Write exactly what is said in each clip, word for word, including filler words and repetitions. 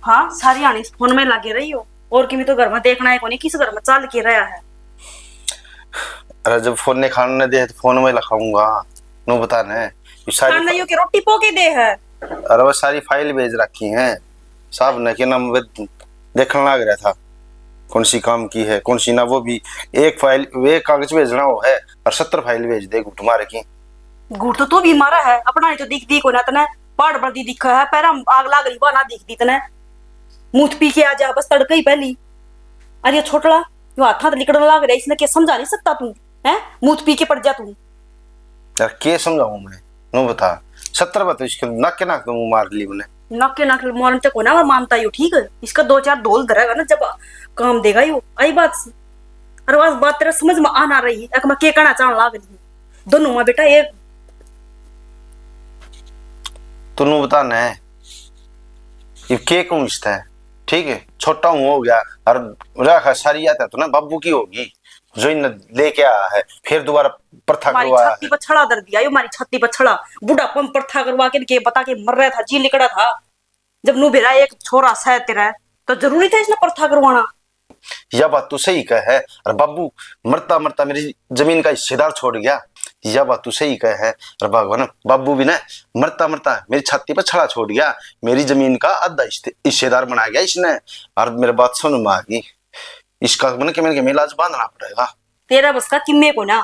हाँ, सारी हानी फोन में लागे रही हो, और किमी तो घर में देखना है कोनी, किस घर में चाल के रहा है। अरे, जब फोन ने खाने दे तो फोन में लखाऊंगा। नु बता ने, ये सारी खाना फा- यो के रोटी पो के दे है। अरे, वो सारी फाइल भेज रखी हैं साहब ने, के नाम वे देखने लाग रहा था, कौन सी काम की है, कौन सी ना। वो भी एक फाइल, वे कागज भेजना हो है और सत्तर फाइल भेज दे घूट मार की। घूट तो तू भी मारा है, अपना ही तो दिख दी कोना तने, पहाड़ बर्दी दिखा है, पैर आग लाग रही, बा ना दिख दी तने। मूत पी के आ जा बस तड़के ही पहली। अरे ये छोटला, यो हाथा तो लिकड़न लाग रहा, इसने क्या समझा नहीं सकता तू? हैं, मूत पी के पड़ जा तू। यार, के समझाऊं मैं? नु बता। सत्तर बात इसके नाक के नाक तो मुंह मार ली मैंने। नाक के नाक मारन ते कोना मानता यो, ठीक है? इसका दो चार धोल धरेगा ना, जब काम देगा यो। आई बात सी। अरे, आज बात तेरा समझ में आ ना रही, एक मैं के कहना चाहन लाग रही हूँ। दोनों में बेटा एक। तू नु बता ने, ये के कहूं इसते? ठीक है, छोटा हूँ हो गया, और रखा सारी याद है तो ना बाबू की होगी, जो इन लेके आया है, फिर दोबारा प्रथा हमारी करवाया छाती है। पर छड़ा धर दिया, यो हमारी छाती पर छड़ा। बुढ़ापा में प्रथा करवा के इनके बता के मर रहा था, जी लिकड़ा था। जब नू बेरा एक छोरा सह तेरा, तो जरूरी था इसने प्रथा करवाना? या बात तू सही कह है। और बाबू मरता मरता मेरी जमीन का हिस्सेदार छोड़ गया। या बात तू सही कह है। और भगवान, बाबू भी ना मरता मरता मेरी छाती पर छड़ा छोड़ गया, मेरी जमीन का आधा हिस्से-, हिस्सेदार बना गया इसने। और मेरे बात सुन में आ गई, इसका मन के मन के मेला आज बांधना पड़ेगा। तेरा बस का किम्मे को ना,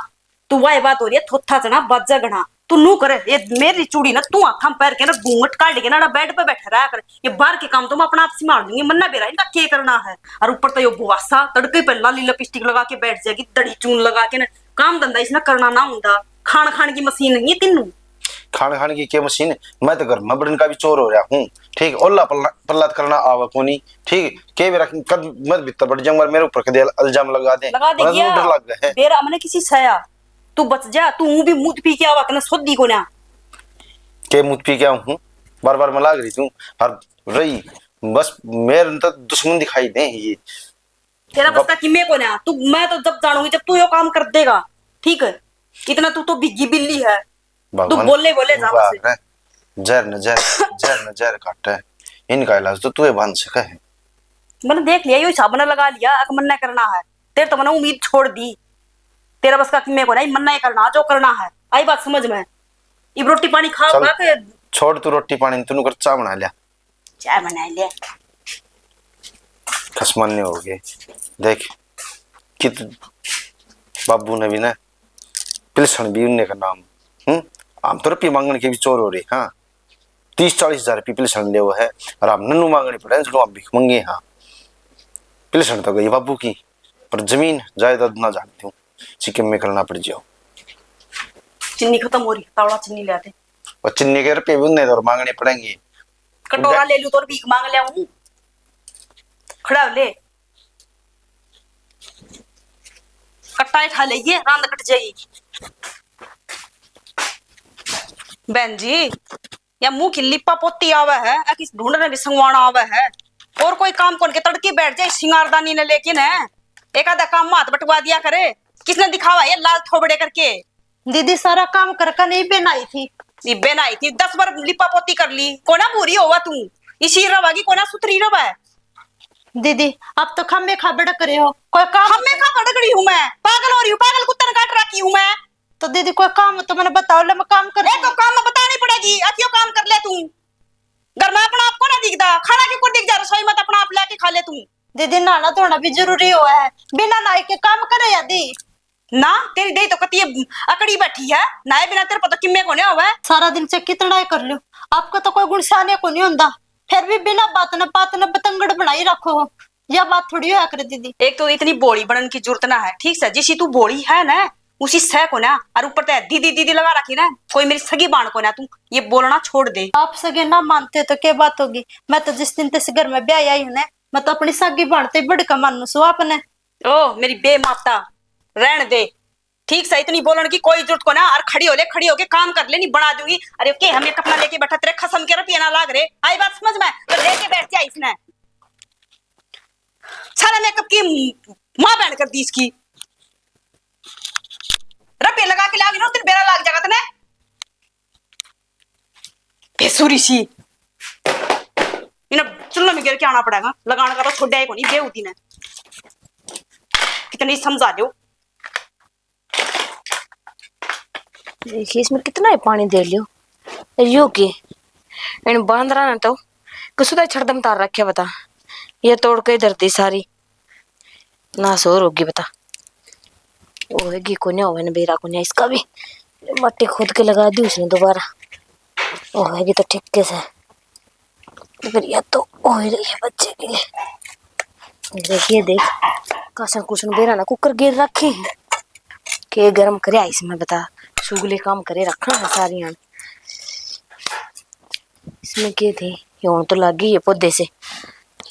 तू वाए बात हो रही है, थोथा चना बाजा घना। तू नू करे, ये मेरी चूड़ी ना तू हाथा में पैर के ना घूंघट काट के ना बेड पे बैठा रहा कर। ये बाहर के काम तो मैं अपना आप संभाल लूंगी, मन्ना बेरा इनका के करना है। और ऊपर तो यो बुआसा तड़के पे लाली लिपस्टिक लगा के बैठ जाएगी, दड़ी चून लगा के ना। काम धंधा इसने करना ना हुंदा, खान खान की मशीन नहीं है तीनों। खान खान की के मशीन? मैं तो घर में बड़न का भी चोर हो रहा हूँ, ठीक? ओला पल्ला, पल्ला तो करना आवे कोनी, ठीक? के बेरा कद मत भीतर बढ़ जाऊंगा, मेरे ऊपर कदे इल्जाम लगा दे, लगा दे मगर गया। डर लग गया है। बेरा हमने किसी सया, तू बच जा, तू भी मूत पी के आवा, तने सोधी को ना। के मूत पी के आऊं हूँ? बार बार मैं लाग रही तू, हर रही, बस मेरे तो दुश्मन दिखाई दे ये। तेरा बस का किमे को ना, तू, मैं तो जब जानूंगी जब तू यो काम कर देगा, ठीक है? इतना तू तो भिगी बिल्ली है, तू भगवान, बोले बोले जा वाह बस। रे, जहर न जहर, जहर न जहर काटे, इनका इलाज तो तू ही बांध सके है। मैंने देख लिया, यो हिसाब मैंने लगा लिया, अक मन्ना करना है, तेरे तो मैंने उम्मीद छोड़ दी। तेरा बस का किमे को ना, मन्ना ही करना, जो करना है। आई बात समझ में? इब रोटी पानी खा चल, खा के। छोड़ तू रोटी पानी, तू कर चाय बना लिया। चाय बना लिया। खसमान्य हो गए। देख, कित बाबू ने भी ना, पिलसण भी उनने का नाम। हम्म? हम तो रुपये मांगने के भी चोर हो रहे, हाँ। तीस चालीस हजार रुपये पिलसण ले है, और हम नन्नू मांगने पड़े, जो हम भीख मंगे, हाँ। पिलसण तो गई बाबू की, पर जमीन जायदाद ना जानती हूँ, सिक्के में करना पड़ जाओ। चीनी खत्म हो रही, तावड़ा चीनी ले आते। और चीनी के रुपये भी उनने तो और मांगने पड़ेंगे। कटोरा ले लूं तो और भीख मांग ले आऊं। खड़ा हो ले। कट्टा ही खा लेगी, रांद कट जाएगी। बहन जी, या मुंह की लिपा पोती आवे है, या किस ढूंढने भी संगवाना आवे है। और कोई काम कौन के तड़के बैठ जाए सिंगारदानी ने लेके न। एक आधा काम में हाथ बटवा दिया करे। किसने दिखावा ये लाल थोबड़े करके? दीदी, सारा काम करके नहीं बनाई थी। इब्बे ना आई थी, दस बार लिपा पोती कर ली, कोना भूरी होवा तू, इसी रवागी कोना सुथरी रवा है। दीदी, आप तो खम्मे खा भड़क रहे हो, कोई काम खम्मे खा भड़क रही हूँ मैं, पागल हो रही हूँ, पागल कुत्ते ने काट रखी हूँ मैं। तो दीदी, कोई काम तो मैंने बताओ ले, मैं काम कर ए, तो काम में बतानी पड़ेगी, अकियो काम कर ले तू। घर में अपना आपको ना दिखदा, खाना क्यों कर दिख जा, रसोई में तो अपना आप लेके खा ले तू। दीदी, नहाना धोना भी जरूरी हुआ है, बिना नहाए के काम करे या दी? ना, तेरी देही तो कती अकड़ी बैठी है, नहाए बिना तेरे पता किम्मे कोने होवे। सारा दिन से कितना ही कर लो, आपका तो कोई गुण साने को नहीं होता, फिर भी बिना बात न बात न बतंगड़ बनाई रखो हो। या बात थोड़ी होया करे दीदी। एक तो इतनी भोली बनन की जरूरत ना है, ठीक से, जिसी तू भोली है ना, उसी सह को ना, और ऊपर ते दीदी दीदी लगा रखी ना, कोई मेरी सगी बाण को ना, तू ये बोलना छोड़ दे। आप सगे ना मानते तो क्या बात होगी, मैं तो जिस दिन ते इस घर में ब्याह आई हूं ना, मैं तो अपनी सगी बाण ते बढ़ के मानू सु आपने। ओ मेरी बे माता, रहन दे, ठीक से, इतनी बोलण की कोई जरूरत को ना। और खड़ी हो ले, खड़ी होके काम कर ले, नहीं बना दूंगी। अरे के हम एक अपना लेके बैठा, तेरे खसम के रुपये ना लाग रहे, आई बात समझ में? तो लेके बैठ जा इसने, सारा मेकअप की माँ बहन कर दी इसकी। रुपये लगा के लाग रहे हो, तेरे बेरा लाग जाएगा तने। बेसुरी सी। इन्हें चूल्हे में गिर के आना पड़ेगा, लगाने का तो छोड़ा ही कोनी बेहूदी ने। कितनी समझा लो। देखिए, इसमें कितना ही पानी दे लियो। यो के, इन बांदरा ने तो कसुदा छड़दम तार रखे बता। ये तोड़ के धर दी सारी, नाश और होगी बता। होएगी कोन्या, होवे न बेरा कोन्या इसका भी। माटी खोद के लगा दी उसने दोबारा, होएगी तो ठीक के से। बढ़िया तो हो ही रही है बच्चे के लिए। देखिए, देख, कासन कुसन बेरा ना कुकर गिर रखे हैं। के गरम करे आइस में बता, सुगले काम करे रखा है सारियां। इसमें के थे, ये होण तो लागी है पौधे से।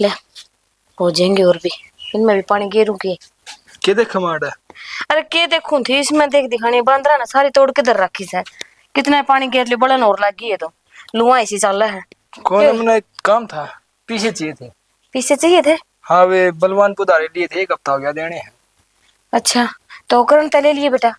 ले, हो जाएंगे और भी। इनमें भी पानी गेरूं के। के देख माड़? अरे, के देखूं थी इसमें, देख दिखानी बांदरा ना सारी तोड़ के धर रखी से। कितना पानी गेर ले, बलन और लागी है तो। लुआ इसी चाल है। कौन के? अपना एक काम था, पीसे चाहिए थे। पीसे चाहिए थे? हाँ, वे बलवान पुधारे लिए थे, एक हफ्ता हो गया देने हैं। अच्छा, तो करण ते ले लिए बेटा?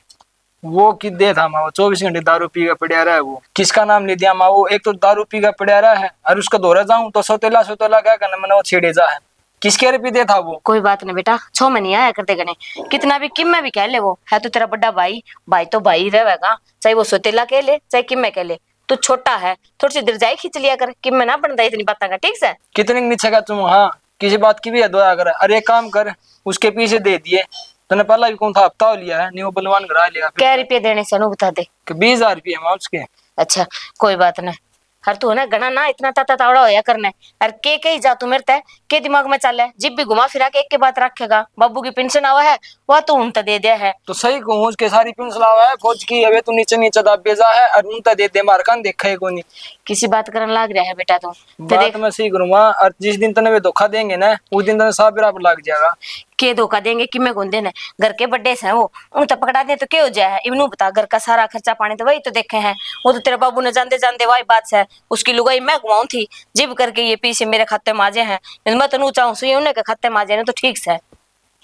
वो कि दे था माँ, वो चौबीस घंटे दारू पी के पड़ा रहा है। वो किसका नाम ले दिया माँ, वो एक तो दारू पी के पड़ा रहा है और उसका धोरा जाऊं तो सौतेला सौतेला क्या करना, मैंने वो छेड़े जा है। किसके रुपये दे था वो? कोई बात नहीं बेटा, छो में नहीं आया करते गने। कितना भी किम में भी कह ले, वो है तो तेरा बड़ा भाई। भाई तो भाई रहेगा, चाहे वो सौतेला कह ले चाहे किम में कह ले। तू छोटा है, थोड़ी सी दिरजाई खींच लिया कर, किम में ना बनता इतनी बातां का, ठीक से? कितने के नीचे का तुम, हाँ, किसी बात की भी हद होया करे। अरे एक काम कर, उसके पीसे दे दिए, तने पहला भी कौन था, हफ्ता हो लिया है, नहीं वो बलवान घर आ लिया फिर। कै रुपये देने से, नु बता दे। कि बीस हजार रुपये है माँ उसके। अच्छा, कोई बात नहीं। हर तू है ना घणा ना इतना ताता तावड़ा होया करने। अर के कही जा तू मेरे ते, के दिमाग में चाले? जिब भी घुमा फिरा के एक के बात रखेगा, बाबू की पेंशन आवा है, वह तो उन ते दे दिया है। तो सही कहूँ, उसके सारी पेंशन आवा है फौज की, अबे तू नीचे नीचे दाबे जा है और उन ते दे दे, मार कान देखा ही कोनी। किसी बात करन लाग रहा है बेटा तू। ते बात देख। मैं सही करूँगा, और जिस दिन तने वे धोखा देंगे ना, उस दिन तने साफ बराबर लाग जाएगा। के धोखा देंगे, किमे कौन देने? घर के बड्डे से वो, उन तो पकड़ा दे तो के हो जाए? इवनू बता, घर का सारा खर्चा पानी तो वही तो देखे हैं। वो तो तेरे बाबू ने जानते जानते वही बात से, उसकी लुगाई मैं घुमाऊं थी, जिब करके ये पीसे मेरे खाते में आ जाए हैं। नहीं तो मैं तो नू चाहूँ सही उन्हें के खाते में आ जाए ना तो ठीक से।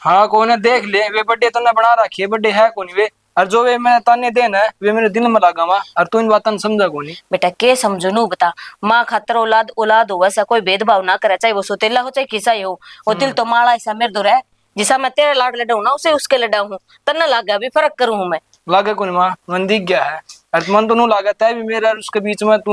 हाँ, कोई ना, देख ले, वे बड्डे तन्ने बना रखे, बड्डे है कोनी वे। और जो वे मैं ताने दे ना, वे मेरे दिल में लागा वा, और तू इन बातां ने समझा कोनी। बेटा, के समझो नू बता, माँ खातर औलाद औलाद होवे से, कोई भेदभाव ना करे, चाहे वो सौतेला हो चाहे किसा ही हो, वो दिल हम्म। तो माला ऐसा मेरे दो रहे, जिसा मैं तेरे लाड लडाऊं ना उसे उसके लडाऊं हूँ, तन्ने लागे अभी फर्क करूँ हूँ मैं। लागे कोनी माँ, मन दिख गया है, और मन तो नू लागे तै भी मेरे और उसके बीच में तू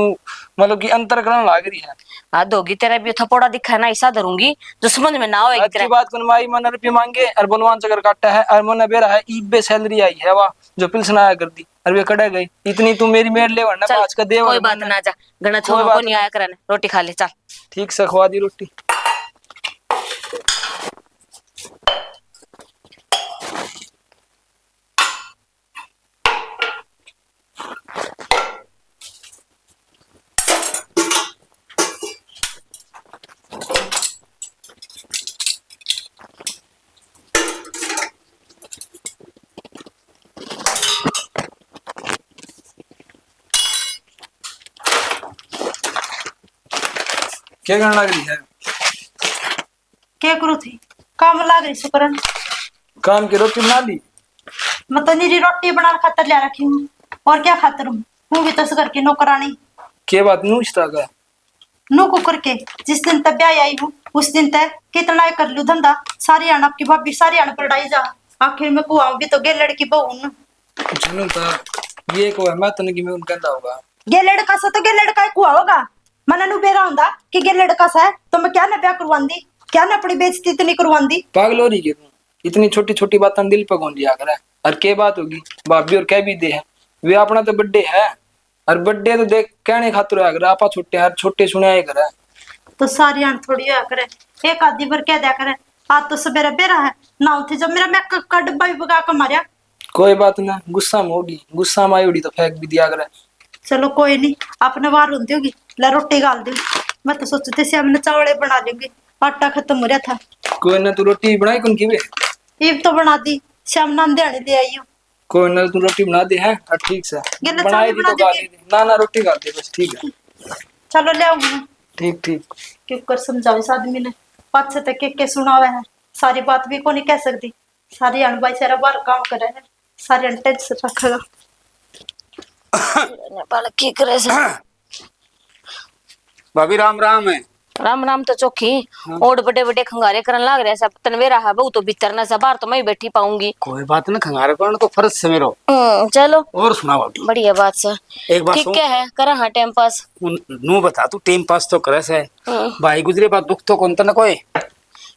मतलब कि अंतर करने लाग रही है। हद होगी, तेरा भी थपोड़ा दिखा ना, ऐसा धरूंगी जो समझ में ना आवे। अच्छी बात कोनी माँ, मन रुपये मांगे और बलवान चक्कर काटा है, और मने बेरा है इब्बे सैलरी आई है वा, जो पिलसन आया कर दी, और वे कड़े गई। इतनी तू मेरी मेड़ ले वरना चल, आज का दे कोई वरना बात ना। ना, जा, घना कोई छोरो बात को नहीं ना। आया करने, रोटी खा ले, चल। ठीक से खवा दी रोटी। क्या करने लग रही है? क्या करूँ थी? काम लाग रही सुकरन। काम की रोटी बना ली? मैं तो निरी रोटी बनाने खातर लिया रखी हूँ, और क्या खातर हूँ? हूँ भी तो इस घर की नौकरानी। के बात नू इस तरह का? नू को करके जिस दिन तक ब्याह आई हूँ, उस दिन तक कितना ही कर लूँ धंधा, सारी आन आपकी भाभी, सारी आन परड़ाई जा। आखिर में कुआ भी तो गेलड़ की बहू न। जनू था, ये को है, मैं तने की मैं उन कहता होगा। गेलड़ का सा तो गेलड़ का ही कुआ होगा। मने नू बेरा हुंदा कि गेलड़ का सा है, तो मैं क्या ना ब्याह करवांदी, क्या ना अपनी बेइज्जती इतनी करवांदी। पागल हो रही है तू, इतनी छोटी छोटी बातें दिल पे कौन लिया करे। और के बात होगी, भाभी और कह भी दे है, वे अपना तो बर्थडे है, और बर्थडे तो देख कहने खातर होया करे, आपा छोटे यार, छोटे सुने आए करे। तो सारी आन थोड़ी होया करे, एक आधी बार कह दिया करे। आज तो सवेरे बेरा है, ना उठी जब मेरा मेकअप का डब्बा भी भगा के मारया। कोई बात ना, गुस्सा में होगी, गुस्सा में आई उड़ी तो फेंक भी दिया करे। चलो कोई नहीं, आपने वार होती होगी, ला रोटी घाल दे। मैं तो सोचू थे श्याम ने चावले बना लेंगे, आटा खत्म हो रहा था। कोई ना, तू रोटी बनाई कौन की बे? ईब तो बना दी, श्याम नांदे आने ले आई हूँ। कोई ना, तू रोटी बना दे है। हाँ, ठीक से। गेले बनाई चावल दी बना तो देंगे। गाली दी। ना ना, रोटी खा दे बस, ठीक है। चलो ले आऊंगी। ठीक ठीक। क्यों कर समझावे इस आदमी ने, पाछे तक के के सुनावे है, सारी बात भी को नहीं कह सकती। सारी अणबाई सारा बाहर काम करे है, सारी अनटेंशन रखेगा। नेपाल की करे से। भाभी राम राम है। राम राम तो चोखी। हाँ। ओड बड़े बड़े खंगारे करन लाग रहे सब। तन वेरा है, बहू तो भीतर ना से, बाहर तो मैं ही बैठी पाऊंगी। कोई बात ना, खंगारे करण तो फर्ज से मेरो। हम्म, चलो। और सुना भाभी। बढ़िया बात से। एक बात ठीक सुन। है, करा हाँ टाइम पास। उन, नू बता, तू टाइम पास तो करे से। हम्म। भाई गुजरे बाद दुख तो कौन तने कोई?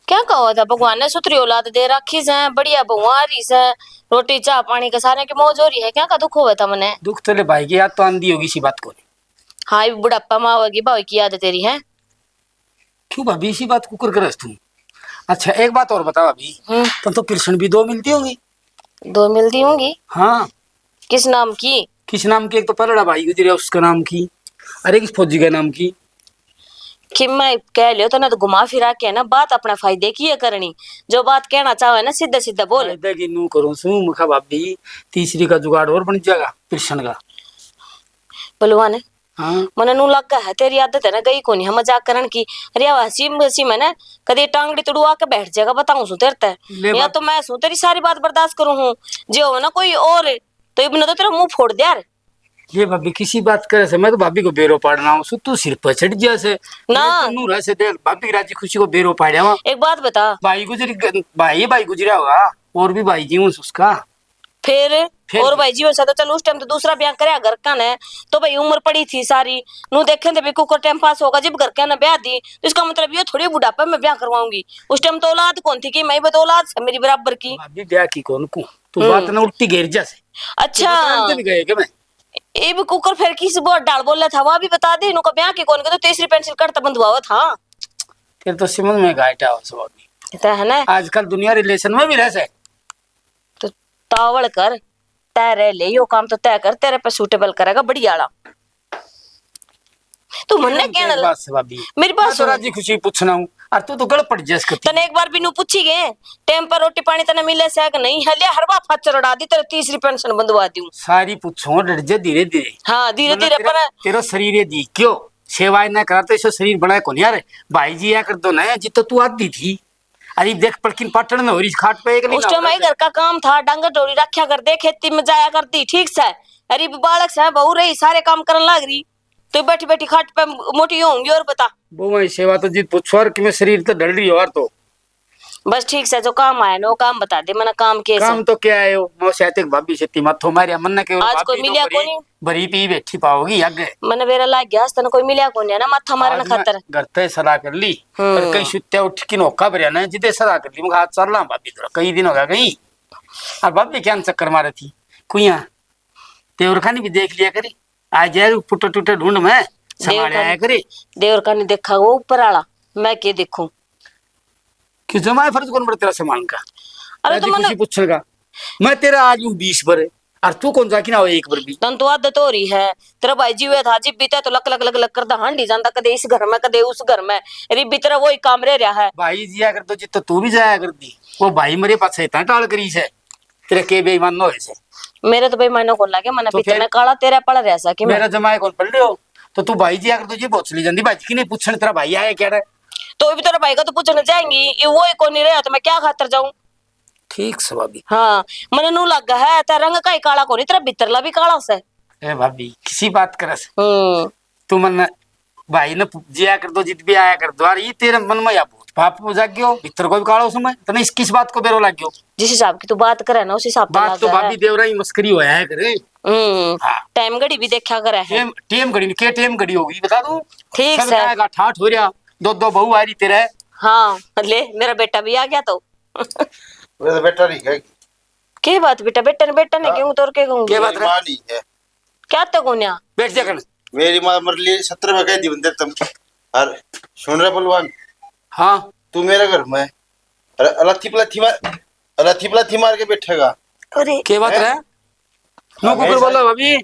क्या कहो था, भगवान ने सुथरी औलाद दे रखी से, बढ़िया बहू आ रही से, रोटी चाह पानी के सारे की मौज हो रही है, क्या का दुख होवे था मने? दुख तो ले भाई की याद तो आंदी होगी, इसी बात को। हाँ, ये बुढ़ापा में आवेगी भाई की याद तेरी है। क्यों भाभी, इसी बात को कर करस तू? अच्छा, एक बात और बता भाभी, हम्म। तन तो पिलसन भी दो मिलती होंगी। दो मिलती होंगी? हाँ। किस नाम की? किस नाम की? एक तो पहला भाई गुजरिया, उसका नाम की, अरे किस फौजी का नाम की? कि मैं कह लियो, तने तो घुमा फिरा के ना बात अपने फायदे की है करनी। जो बात कहना चाहे ना, सीधे सीधे बोल। फायदे की नू करूँ सू, मखा भाभी, तीसरी का जुगाड़ और बन जाएगा पिलसन का। बलवान, हाँ। मने नू लगा है, तेरी आदत है ना गई कोनी है मजाक करण की। अरे, हंसी हंसी में ना कदे टांगड़ी तुड़वा के बैठ जाएगा, बताऊं सू तेरे ते। ले या बात। तो मैं सू तेरी सारी बात बर्दाश्त करूं हूँ, जे हो ना कोई और, तो इब ना तो तेरा मुंह फोड़ दिया रे। ये भाभी किसी बात करे से, मैं तो भाभी को बेरो पाड़ना हूँ, सु तू सिर पर चढ़ गया से। ना। मैं तो नू रह से दे, भाभी की राजी खुशी को बेरो पाड़या हुआ। एक बात बता। भाई गुजरी ग-, भाई, भाई गुजरा होगा, और भी भाई जी हूँ उसका। फिर? फिर? और भाई जी वैसा तो चल, उस टाइम तो दूसरा ब्याह करया घर का ने, तो भाई उम्र पड़ी थी सारी, नू देखे थे भी कुकर टाइम पास होगा, जब घर का ने ब्याह दी, तो इसका मतलब ये थोड़ी बुढ़ापे में ब्याह करवाऊंगी। उस टाइम तो औलाद कौन थी कि मैं भी तो औलाद से मेरी बराबर की। भाभी ब्याह की कौन को? तू हम्म। बात ना उल्टी घेर जा से। अच्छा। तो बता, अंत नहीं गए क्या मैं? इब कुकर फिर किस बो-, डाल बोला था, वह भी बता दे। इनको ब्याह के कौन के तो तीसरी पेंसिल कट तो बंधवावा था। फिर तो समझ में घाटा हो सब अभी। तो है ना? आजकल दुनिया रिलेशन में भी रह से। तो तावल कर, तय रह ले, यो काम तो तय कर, तेरे पे सूटेबल करेगा बढ़िया वाला। तू मन्ने मेरी कहने एक लग-, बात से भाभी, मेरी बात मैं तो सुन। राजी खुशी पूछना हूँ, और तू तो गल पड़ जस करती। तने एक बार भी नू पूछी गए, टाइम पर रोटी पानी तने मिले से कि नहीं है? ले हर बार फाचर उड़ा दी, तेरे तीसरी पेंशन बंधवा दूं। सारी पूछो, डर जा धीरे धीरे। हाँ, धीरे मतलब धीरे तेरा, पर तेरा शरीर ये दी क्यों? सेवाएं ना करा तो ऐसा शरीर बनाए कौन यार? भाई जी या कर दो ना, जित तो तू आती थी। अरे देख पलकिन पाटन में हो रही खाट पे एक नहीं उस टाइम आई घर का काम था, डांगर ढोरी रखा कर दे, खेती में जाया करती, ठीक से। अरे बालक से बहू रही, सारे काम करन लाग रही, तो बैठी बैठी खाट पे मोटी होंगी। और बता। वो वही सेवा तो जीत पूछो और कि मैं शरीर तो ढल रही हो और तो। बस ठीक से जो काम आया ना, वो काम बता दे, मना काम के काम से? तो क्या है वो, मैं शायद एक भाभी से ती माथो मारिया, मन ना के आज भाभी कोई तो मिलिया भरी, कोनी? भरी पी बैठी पाओगी आगे। मन बेरा लाग गया, तने कोई मिलिया कोनी है ना माथा मारने आज मैं खातर। घर ते सलाह कर ली, हम्म। पर कहीं सुत्या उठ के नौका भरिया ना, जिदे सलाह कर ली, मैं कहा, "चल रहा भाभी, थोड़ा कई दिन हो गया कहीं।" अब भाभी क्या चक्कर मारे थी, कुइया, देवर खानी भी देख लिया करी, आ जाए टूटे टूटे ढूंढ में, संभाल देवर आया खानी, करे। देवर खानी देखा वो ऊपर वाला, मैं के देखूं? क्यों जमाए फर्ज कौन पड़े तेरा सामान का? अरे तो राजी खुशी पूछण का। मैं तेरा आज हूँ बीस बर, और तू कौन जाकी ना हो एक बर भी। तन तो आदत हो रही है। तेरा भाई जीवे था, जिब बीते तो लक लक लक लक करदा हांडी जांदा, कदे इस घर में, कदे उस घर में। अरे भीतर वही काम रह रहा है। भाई जिया कर तो जित तो तू भी जाया कर दी। वो भाई मरे पाछे इतना टाल करी से। तेरे के बेईमान न होए से। मेरे तो बेईमानो कौन लागे, मने तो भीतर फिर में काला तेरा पड़ रहा सा कि मैं मेरा जमाए कौन पड़ रहे हो? तो तू भाई जिया कर तो जी बहुत चली जांदी, भाई जी की नहीं पूछण तेरा भाई आया क्या रे? तो भी तेरा भाई का तो पूछने जाएंगी, ये वो ही कोनी रहा तो मैं क्या खातर जाऊं? ठीक से भाभी। हाँ, मने नू लग है, तेरा रंग का ही काला कोनी, तेरा भीतरला भी काला से। ए भाभी, किसी बात करस? हम्म। तू मन भाई ने पू-, जिया कर दो, जित भी आया कर दो। अरे, ये तेरे मन में या भूत पाप हो जाग्यो, भीतर को भी कालो समय, तने इस किस बात को बेरो लाग्यो? जिस हिसाब की तू बात करे ना, उस हिसाब पे बात तो लागे। भाभी देवरा ही मस्करी होया है करे। हम्म, हाँ। टाइम घड़ी भी देखा करे है। टेम, टेम घड़ी के टेम घड़ी होगी, बता दूं? ठीक सब से। कहेगा, ठाठ हो रहा, दो, दो बहू आ रही तेरे। हाँ, ले, मेरा बेटा भी आ गया तो। मेरा तो बेटा नहीं है। के बात बेटा, बेटा ने, बेटा ने हाँ। क्यों तोर के कहूंगी? के बात मेरी रे? माँ नहीं है। क्या तो कोन्या? बैठ जा कन। मेरी माँ मर ली, सत्तर में कह दी बंदर तुम। अरे, सुन रहा बलवान? हाँ। तू मेरे घर में, अरे, अलथी पलथी मार, अलथी पलथी मार के बैठेगा। अरे। के बात हैं? रे? हाँ, नू कुकर बोला भाभी?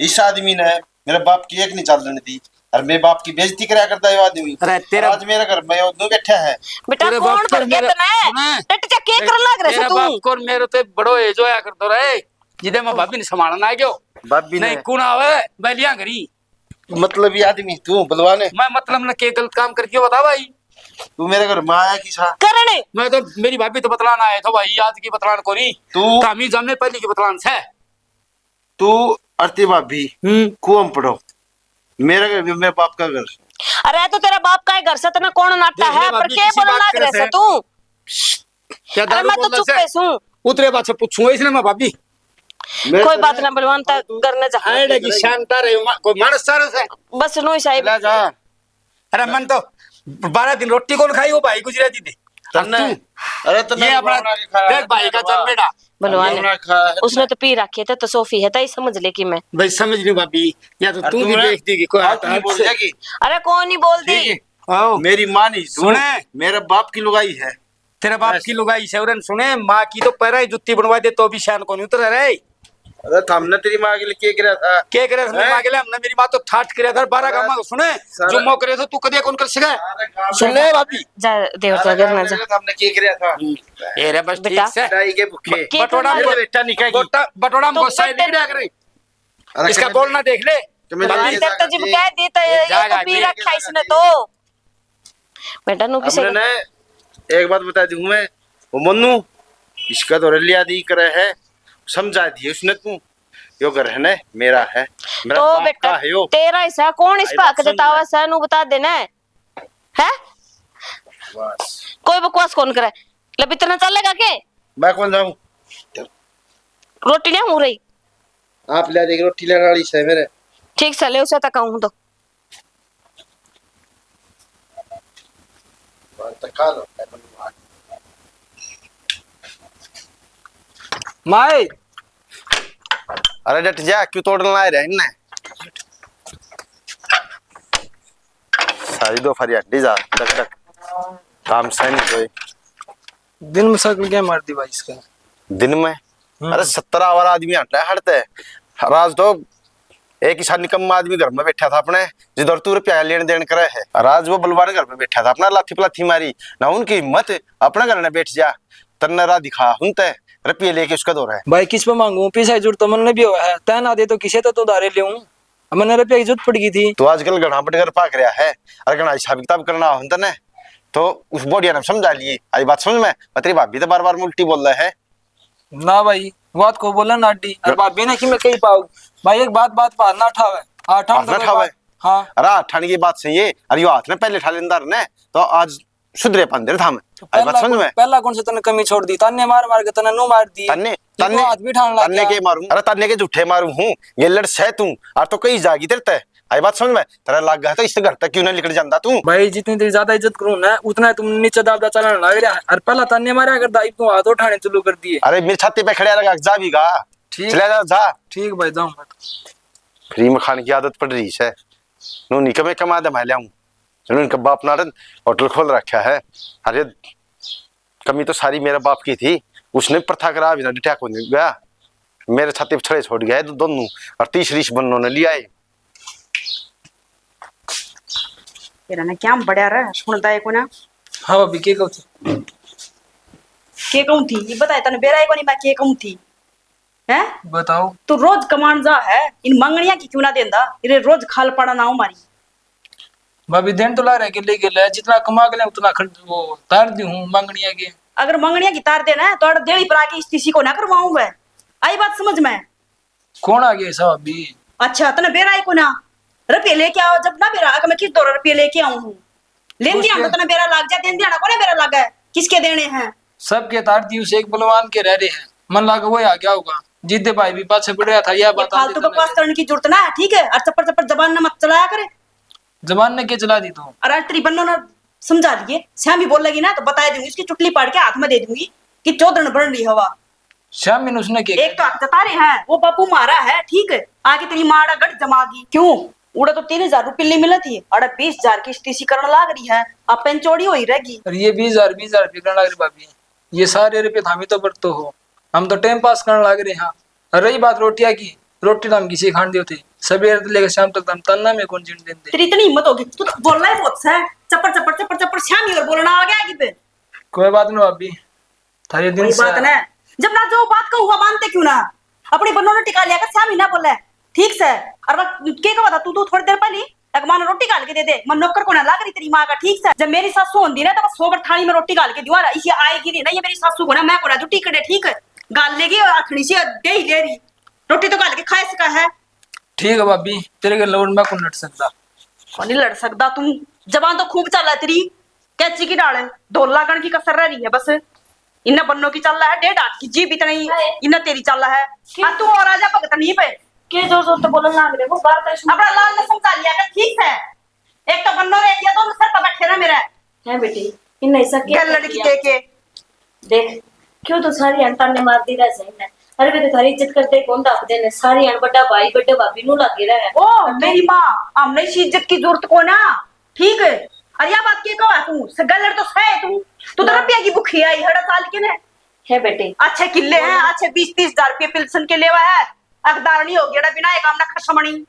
इस आदमी ने मेरे बाप की एक नहीं चालने दी, और मेरे बाप की बेइज्जती करया करता है वो आदमी। अरे, तेरा आज मेरे घर में वो दो बैठा है। बेटा, तेरे कौन बाप को भर गया मेरे, तने? सुने? टट जा, के कर लाग रहे तेरा तू? बाप को मेरे ते बड़ो एज होया करतो रहे, जिदे मैं भाभी ने संभालना आ गयो। भाभी ने। नहीं, कौन आवे? बैलियां करी। मतलब ये आदमी तू बलवान है? मैं मतलब न के गलत काम कर दियो, बता भाई। तू मेरे घर में आया किसा? करने। मैं तो, मेरी भाभी तो बतलाना आया था भाई, आज की बतलान कोनी। तू कामी जामे पहली की बतलान से। तू अरती भाभी, हम्म। कुआं पड़ो। मेरे घर में मेरे बाप का घर। अरे तो तेरा बाप का ही घर से, तने कौन नाटा देख ले है? पर भाभी, के किसी बोलना बात लग रहा करे से से। तू? क्या अरे दारू मैं तो बोल रहा चुप से? है सूं। उतरे पाछे पूछूंगा इसने मैं, भाभी। कोई बात ना, बलवान, ता घर न जा। आएड़े की शांता रहे, मा-, कोई मानस सारो से। बस नू ही साहिब। चला जा। अरे मन तो बारह दिन रोटी कौन खाई, वो भाई गुजरा दी थे। तन्ने, तू? अरे तन्ने ये अपना बना के खाया देख है, भाई का बना। जन्मेड़ा। बलवान बना खाया है उसने तन्ने। तो पी रखे थे, तो सोफी है, ताई समझ ले कि मैं। भाई समझ नहीं भाभी, या तो और तू तू भी ना देख दी कि कोई फालतू आता नहीं बोल से। जाएगी। अरे कौन नहीं बोल दी? ठीक है। आओ। मेरी माँ नहीं, सुने। मेरे बाप की लुगाई है। तेरे बाप बस। की लुगाई से, उरन सुने, माँ की तो पैरा ही जुत्ती बनवा दे तो भी शान को नहीं उतर रहे। अरे, हमने तेरी माँ के लिए के करा था? के करे हमने हैं? माँ के लिए? हमने, मेरी माँ तो ठाठ करा था, बारह अरे, गामा को सुने, सारा जुम्मो करे तो तू कदे कौन कर सके? सारा गाँव सुन ले भाभी। जा, देवर सारा तो घर गाँव ना जा। हमने के करा था? ए रे, बस बेटा। ठीक से। पिटाई के भूखे। के बटोड़ा करना? मेरा बेटा निकाल। बटोड़ा में तो गुस्सा है, बेटे निकल करे। अरे, इसका कहीं बोलना देख ले। तो मैं भाभी। जाके अंदर तो जब कह दी तो ये, ये जाएगा, तो पी ये रखा इसने तो। बेटा, नु किसे हमने ना, एक बात बता दूं मैं, वो मन्नू, इसका तो रलिया दी करे है, समझा दिए उसने तू, यो घर है ना, मेरा है, मेरा तो बाप बेटा, का है यो। तेरा हिस्सा कौन इस आई बात पाक समझ जतावा में। सै, नु बता देना है, है? बस। कोई बकवास कौन करे? ले, भी तेरे नाल चलेगा के? मैं कौन जाऊं? रोटी ले आऊं रही। आप ले देगी रोटी लेने वाली से मेरे। ठीक से ले, उसे तक कहूं तो। माए। अरे डट जा, क्यों तोड़ने ला रहे इनने? सारी दो फरी हड्डी जा, डक डक। काम सही नहीं कोई। दिन में साइकिल क्या मार दी भाई इसका? दिन में? हम्म। अरे सत्तर आवारा आदमी हटता है, हटते। राज तो एक ही साल निकम्मा आदमी घर में बैठा था अपने, जिधर तू रुपया लेन देन करे है। राज वो बलवान घर में बैठा था अपना, लाथी पलाथी मारी ना, उनकी हिम्मत अपना घर में बैठ जा। तन्ने राह दिखा, हुन तै रुपये लेके उसका दौर है। भाई किस पे मांगू, पैसा की जरूरत तो मन भी हुआ है, तै ना दे तो किसे तो, तो उधारे लेऊं। अब मन्ने रुपया की जरूरत पड़ गई थी। तू आजकल घणा बटगर पाक रहा है, अरे घणा हिसाब किताब करना हो तन्ने, तो उस बोडिया ने समझा लिए। आई बात समझ में? मैं तेरी भाभी तो बार बार उल्टी बोल रहा है। ना भाई, बात को बोला ना अड्डी। और भाभी ने कि मैं कही पाऊँ। भाई एक बात, बात बाहर ना ठावे। हाँ, ठाम बाहर ना तो ठावे। बात। हाँ। अरे ठाने की बात सही है। अरे यो हाथ ने पहले ठा लेंदा ने, तो आज सुधरे पांदे था मैं। तो आई बात पहला समझ कौन, में? पहला कौन से तन्ने कमी छोड़ दी? ताने मार मार के तन्ने नू मार दी। ताने, कि तू ताने, हाथ भी ठान लग ताने गया। के मारूं? अरे ताने के झूठे मारूं हूँ। ये लड़ सह तू। और तो कई जागी तेरे ते। आई बात समझ में? तेरा लाग गया तो इस घर तक क्यों ना लिकड़ जांदा तू? भाई, जितनी तेरी ज्यादा इज्जत करूं ना, उतना तुम नीचे दाब दा चलन लाग रहा है। और पहला ताने मारा कर दाई, तू हाथ उठाने चालू कर दिए। अरे, मेरी छाती पे खड़ा रहा, जा भी गा। ठीक। चला जा, जा। ठीक भाई, जाऊं मैं तो। फ्री में खाने की आदत पड़ रही है। नू नहीं कमे कमा दे, मैं ले आऊं। इन्होंने इनका बाप ना होटल खोल रखा है। अरे, कमी तो सारी मेरे बाप की थी, उसने प्रथा करा बिना डिटा को नहीं गया। मेरे छाती पे छड़े छोड़ गया है दो-, दोनों, और तीसरी इस बन्नों ने लिया है। तेरा ना क्या बढ़िया रहा, सुनता है कोना? हाँ भाभी, के कहूँ थी? के कहूँ थी? ये बताए, तने बेरा ही कोनी, मैं के कहूँ थी? हैं? बताओ। तू रोज कमान जा है, इन मंगनिया की क्यों ना देंदा? इरे रोज खाल पाड़ा ना हो मारी। भाभी, देन तो ला रहे के ले गेले, जितना कमा के ले उतना खर्च वो तार दी हूँ मंगनिया के। अगर मंगनिया की तार देना है, तो अड़ देली पर आके इस तीसी को ना करवाऊं मैं। आई बात समझ में? कौन आ गया ऐसा भाभी? अच्छा, तने बेरा ही को ना। रुपये लेके आओ, जब ना बेरा, अगर मैं किस दौरा रुपये लेके आऊं हूँ? लेन दिया तो तने बेरा लाग जा, देन दिया ना, कोने बेरा लागा है? किसके देने हैं? सबके तार दी उसे एक बलवान के रह रहे हैं। मन लागे वो आ गया होगा। जिद्दे भाई भी पाछे पड़ रहा था, यह ये बात फालतू बकवास करने की जरूरत ना है, ठीक है? और चप्पर चप्पर जबान ना मत चलाया करे। जबान ने के चला दी तू? अरे तेरी बन्नो ना समझा दिए, श्यामी बोलेगी ना तो बता दूंगी, उसकी चुटली पाड़ के हाथ में दे दूंगी कि चौधरण बन रही हवा। श्यामी ने उसने के एक तो हक जता रहे हैं, वो बापू मारा है, ठीक है, आके तेरी माँ आड़ा गढ़ जमा गई। क्यों? उड़ा तो तीन हजार रुपये मिले थी, अड़ा बीस हजार की स्टीसी करण लाग रही है, अपन चोरी हो ही रहेगी। अरे ये बीस हजार, बीस हजार रुपये करण लाग रही भाभी, ये सारे रुपये थामी तो बरतो हो, हम तो टाइम पास करण लाग रहे हैं। और रही बात रोटियां की, रोटी तो हम किसी खान देते, सवेरे से लेकर शाम तक तो हम तन्ना में कौन जीण देंदे। तेरी इतनी हिम्मत होगी, तू तो बोलना ही बहुत है, चप्पर चप्पर चप्पर चप्पर श्यामी और बोलना आ गया कि पे। कोई बात नहीं भाभी, थारे दिन कोई से बात ना, जब ना जो बात कहूँ, वह मानते क्यों ना? अपनी बन्नों ने टिका लिया कर, श्यामी ना बोले, ठीक से। और वह के कहा था तू, तू थोड़ी देर पहले, एक माँ ने रोटी घाल के दे दे, मैं नौकर को ना लाग रही तेरी माँ का, ठीक से। जब मेरी सासू होंदी ना, तो मैं सौ बार थाली में रोटी घाल के दूं, इसी आएगी नहीं ना, ये मेरी सासू को ना, मैं को ना, जो टिकट है, ठीक है, घाल लेगी और आखड़ी से दे ही ले रही, रोटी तो घाल के खाए सका है। ठीक है भाभी, तेरे के लोड मैं को नट सकता। कोनी लड़ सकदा तू। जबान तो खूब चाला तेरी, कैंची की डाल, धोला कण की कसर रह रही है बस। इन्ना बन्नो की चाल है, डेढ़ हाथ की जीभ इतनी, हाय। इन्ना तेरी चाल है। के? हाँ, तू और आजा भगत नहीं पे। के जोर जोर से बोलन लाग रहे हो? बात तो सुन। अपना लाल ने समझा लिया कर, ठीक है। एक तो बन्नो रे, ये तो सर पर बैठे रहे मेरे। है बेटी, इन्ना ऐसा क्या गल कर लड़की दिया? दे के। देख, क्यों तो सारी हाण ताने मारदी रह सही ने। अरे वे तो थारी इज्जत करते कौन दाप देने, सारी हाण बड़ा भाई, बड़े भाभी नू लागे रहे। ओ, मेरी माँ, हमने इसी इज्जत की जरूरत को ना, ठीक है? और या बात के कहो तू, स-, गल्लड़ तो सह है तू, तू तो ना। रुपया की भूखी आई, हड़ा साल के ने। है बेटे। अच्छे किल्ले हैं, बोलो। अच्छे बीस तीस हजार रुपये पिलसन के लेवा है, अखदारणी हो गया, बिना एक आमना खसमणी।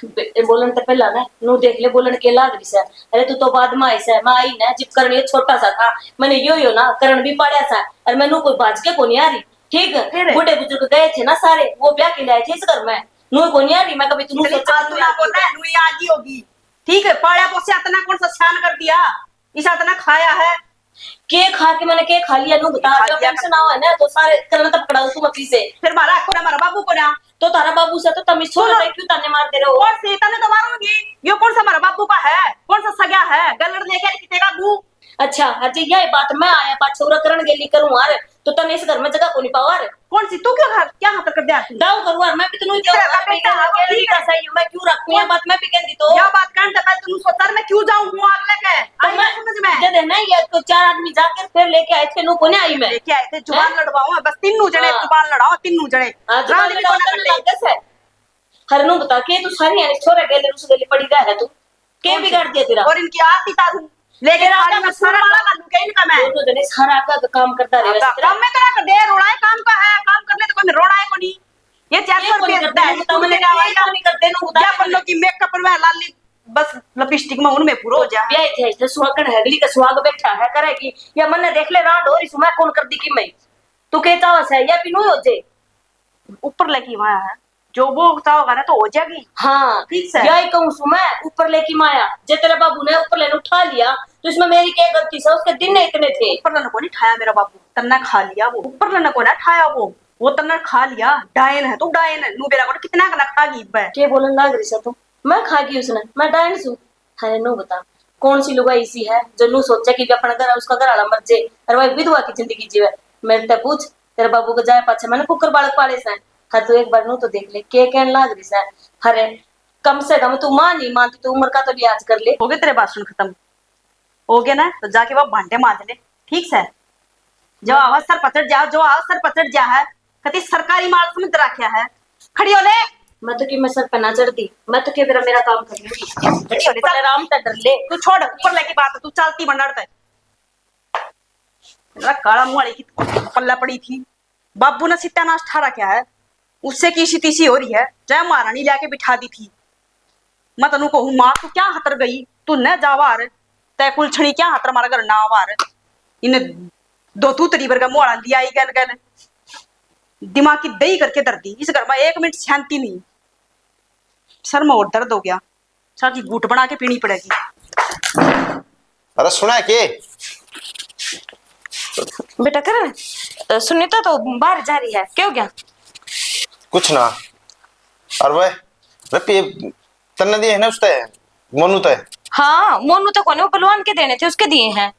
बे-, बोलन तो पहला ना, नू देख ले, बोलन के लाग रही सै। अरे तू तो बाद में आई सै, मैं आई ना, जिब करन ये छोटा सा था, मैंने यो यो ना, करण भी पाड़ा सा, और मैं नू कोई भाज के को नहीं आ रही, ठीक? फिर? बूढ़े बुजुर्ग गए थे ना सारे, वो ब्याह के लिए आए थे इस घर में, नू को नहीं आ रही, मैं कभी तू नू इतनी सोचा फालतू ना बोलना है, नू ये आ गई होगी, ठीक है? पाड़ा पोसे इतना कौन सा स्यान कर दिया, इसा इतना खाया है, के खा के मैंने के खा लिया, नू बता। खा जब लिया। टेंशन आओ है ना, तो सारे करना तब पकड़ाओ तुम अपनी से। फिर मारा को ना, मारा बाबू को ना। तो तारा बाबू से तो तमीज छोड़ सुनो। रहे, क्यों ताने मारते रहो? कौन से ताने तो मारूंगी? यो कौन सा हमारा बाबू का है? कौन सा सगा है? गलत लेके कितने का बू? अच्छा, अच्छा, यही बात मैं आया पाछे उरा करण गेली करूं यार, तो तने इस घर में जगह को नहीं पावा यार। कौन सी? तू क्यों घर, क्या हाथ कर दिया तू? दाऊ करूं यार, मैं भी तो नहीं तेरा जाऊं, मैं बेटा भी है, कहूं, ठीक है। सही, मैं क्यों रखूं ये बात, मैं भी कहती तो। या बात कहने से पहले तू सोच, मैं क्यों जाऊं हूं आग लेके? तो आई मैं ना समझ में? जद है ना, ये तो चार आदमी जाकर फिर लेके आए थे, नू कोने आई मैं। लेके आए थे, जुबान हैं? लड़वाओ, बस तीनों जने हाँ। जुबान लड़ाओ, तीनों जने। हाँ, जुबान रांध भी लड़ाओ, कोना तन्ने कर ले। लग गए से। हर नू बता के तू सारी यानी छोरे गेले, उस गेले पड़ी रह है तू। के कौन सी? बिगाड़ दिया तेरा? और इनकी आरती तारू। लेकिन तेरा आगे आगे मैं सारा सारा वाला का लुके इनका मैं। दोनों जने सारा आगे आगे काम करता रहे आगे वैसे तेरा। काम में करा कर दे, रोड़ा है काम का है, काम करने तो कोई रोड़ा है कोनी। ये चार सौ ये कोनी रुपये करते हैं, तू तू मेरे मेरे आवाज ये कोनी करते, नू बता या दे पन्नों मेरे। की मेकअप में लाली, बस लिपस्टिक में उनमें पूरा हो जा। ब्याह थे, थे सुहागण है, अगली का सुहाग बैठा है, करेगी। या मन्ने देख ले, रांड हो रही सु, मैं कौन कर दी कि मैं? तू के चाहस है, या भी नू हो जे। ऊपर लेके वहां है, जो वो चाहोगा ना तो हो जाएगी। हाँ, ठीक से। यही कहूँ सु मैं, ऊपर लेके माया, जे तेरे बाबू ने ऊपर लेने उठा लिया, तो इसमें मेरी क्या गलती से? उसके दिन इतने थे। ऊपर लेने को नहीं ठाया मेरा बाबू, तन्ने खा लिया वो। ऊपर लेने को ना ठाया वो, वो तन्ने खा लिया। डायन है तू, डायन है। नू बेरा को कितना का खा गई बे। के बोलन लाग रही से तू? मैं खा गई उसने, मैं डायन सु? अरे नू बता, कौन सी लुगाई सी है जो नू सोचे कि अपना घर, उसका घर वाला मर जे, अरे भाई विधवा की जिंदगी जीवे? मेरे ते पूछ, तेरे बाबू को जाए पाछे मैंने कुकर बालक पाले से। हाँ, तू एक बार नू तो देख ले, के कहन लाग रही से। अरे, कम से कम तू माँ नहीं मानती, तू उम्र का तो लिहाज कर ले। हो गए तेरे भाषण खत्म? हो गए ना, तो जाके वो भांडे मांज ले, ठीक से? जो अवसर पचड़ जा, जो अवसर पचड़ जा है, कति सरकारी माल समझ रखा है। खड़ी हो ले। मैं तो कि मैं सर पे ना चढ़ती, मैं तो के मेरा, मेरा काम कर लूंगी। खड़ी हो ले, चल। राम से डर ले। तू छोड़, ऊपर लेके बात, तू चलती बंडर पे। मेरा काला मुंह वाली की पल्ला पड़ी थी। बाबू ने सत्यानाश ठा रखा है, उससे की सी तीसी हो रही है, चाहे महारानी लाके बिठा दी थी। मैं तन्नू कहूँ, माँ, तू क्या हतर गई? तू न जा बाहर, तै कुलछणी क्या हतर हमारे घर ना आ बाहर। इन्हें दो तू तरी वर्गा मुहाड़ा लिया आई गल गल। दिमाग की दही करके धर दी। इस घर में एक मिनट शांति नहीं। सर में और दर्द हो गया। चाह की घूट बना के पीनी पड़ेगी। अरे सुना है के? बेटा करण, अ, सुनीता तो बाहर जा रही है, क्या हो गया? कुछ ना। अरे वे, वे पे-, तन्ने दिए है ना उसते, मोनू ते? हाँ, मोनू तो कोने, वो बलवान के देने थे, उसके दिए हैं।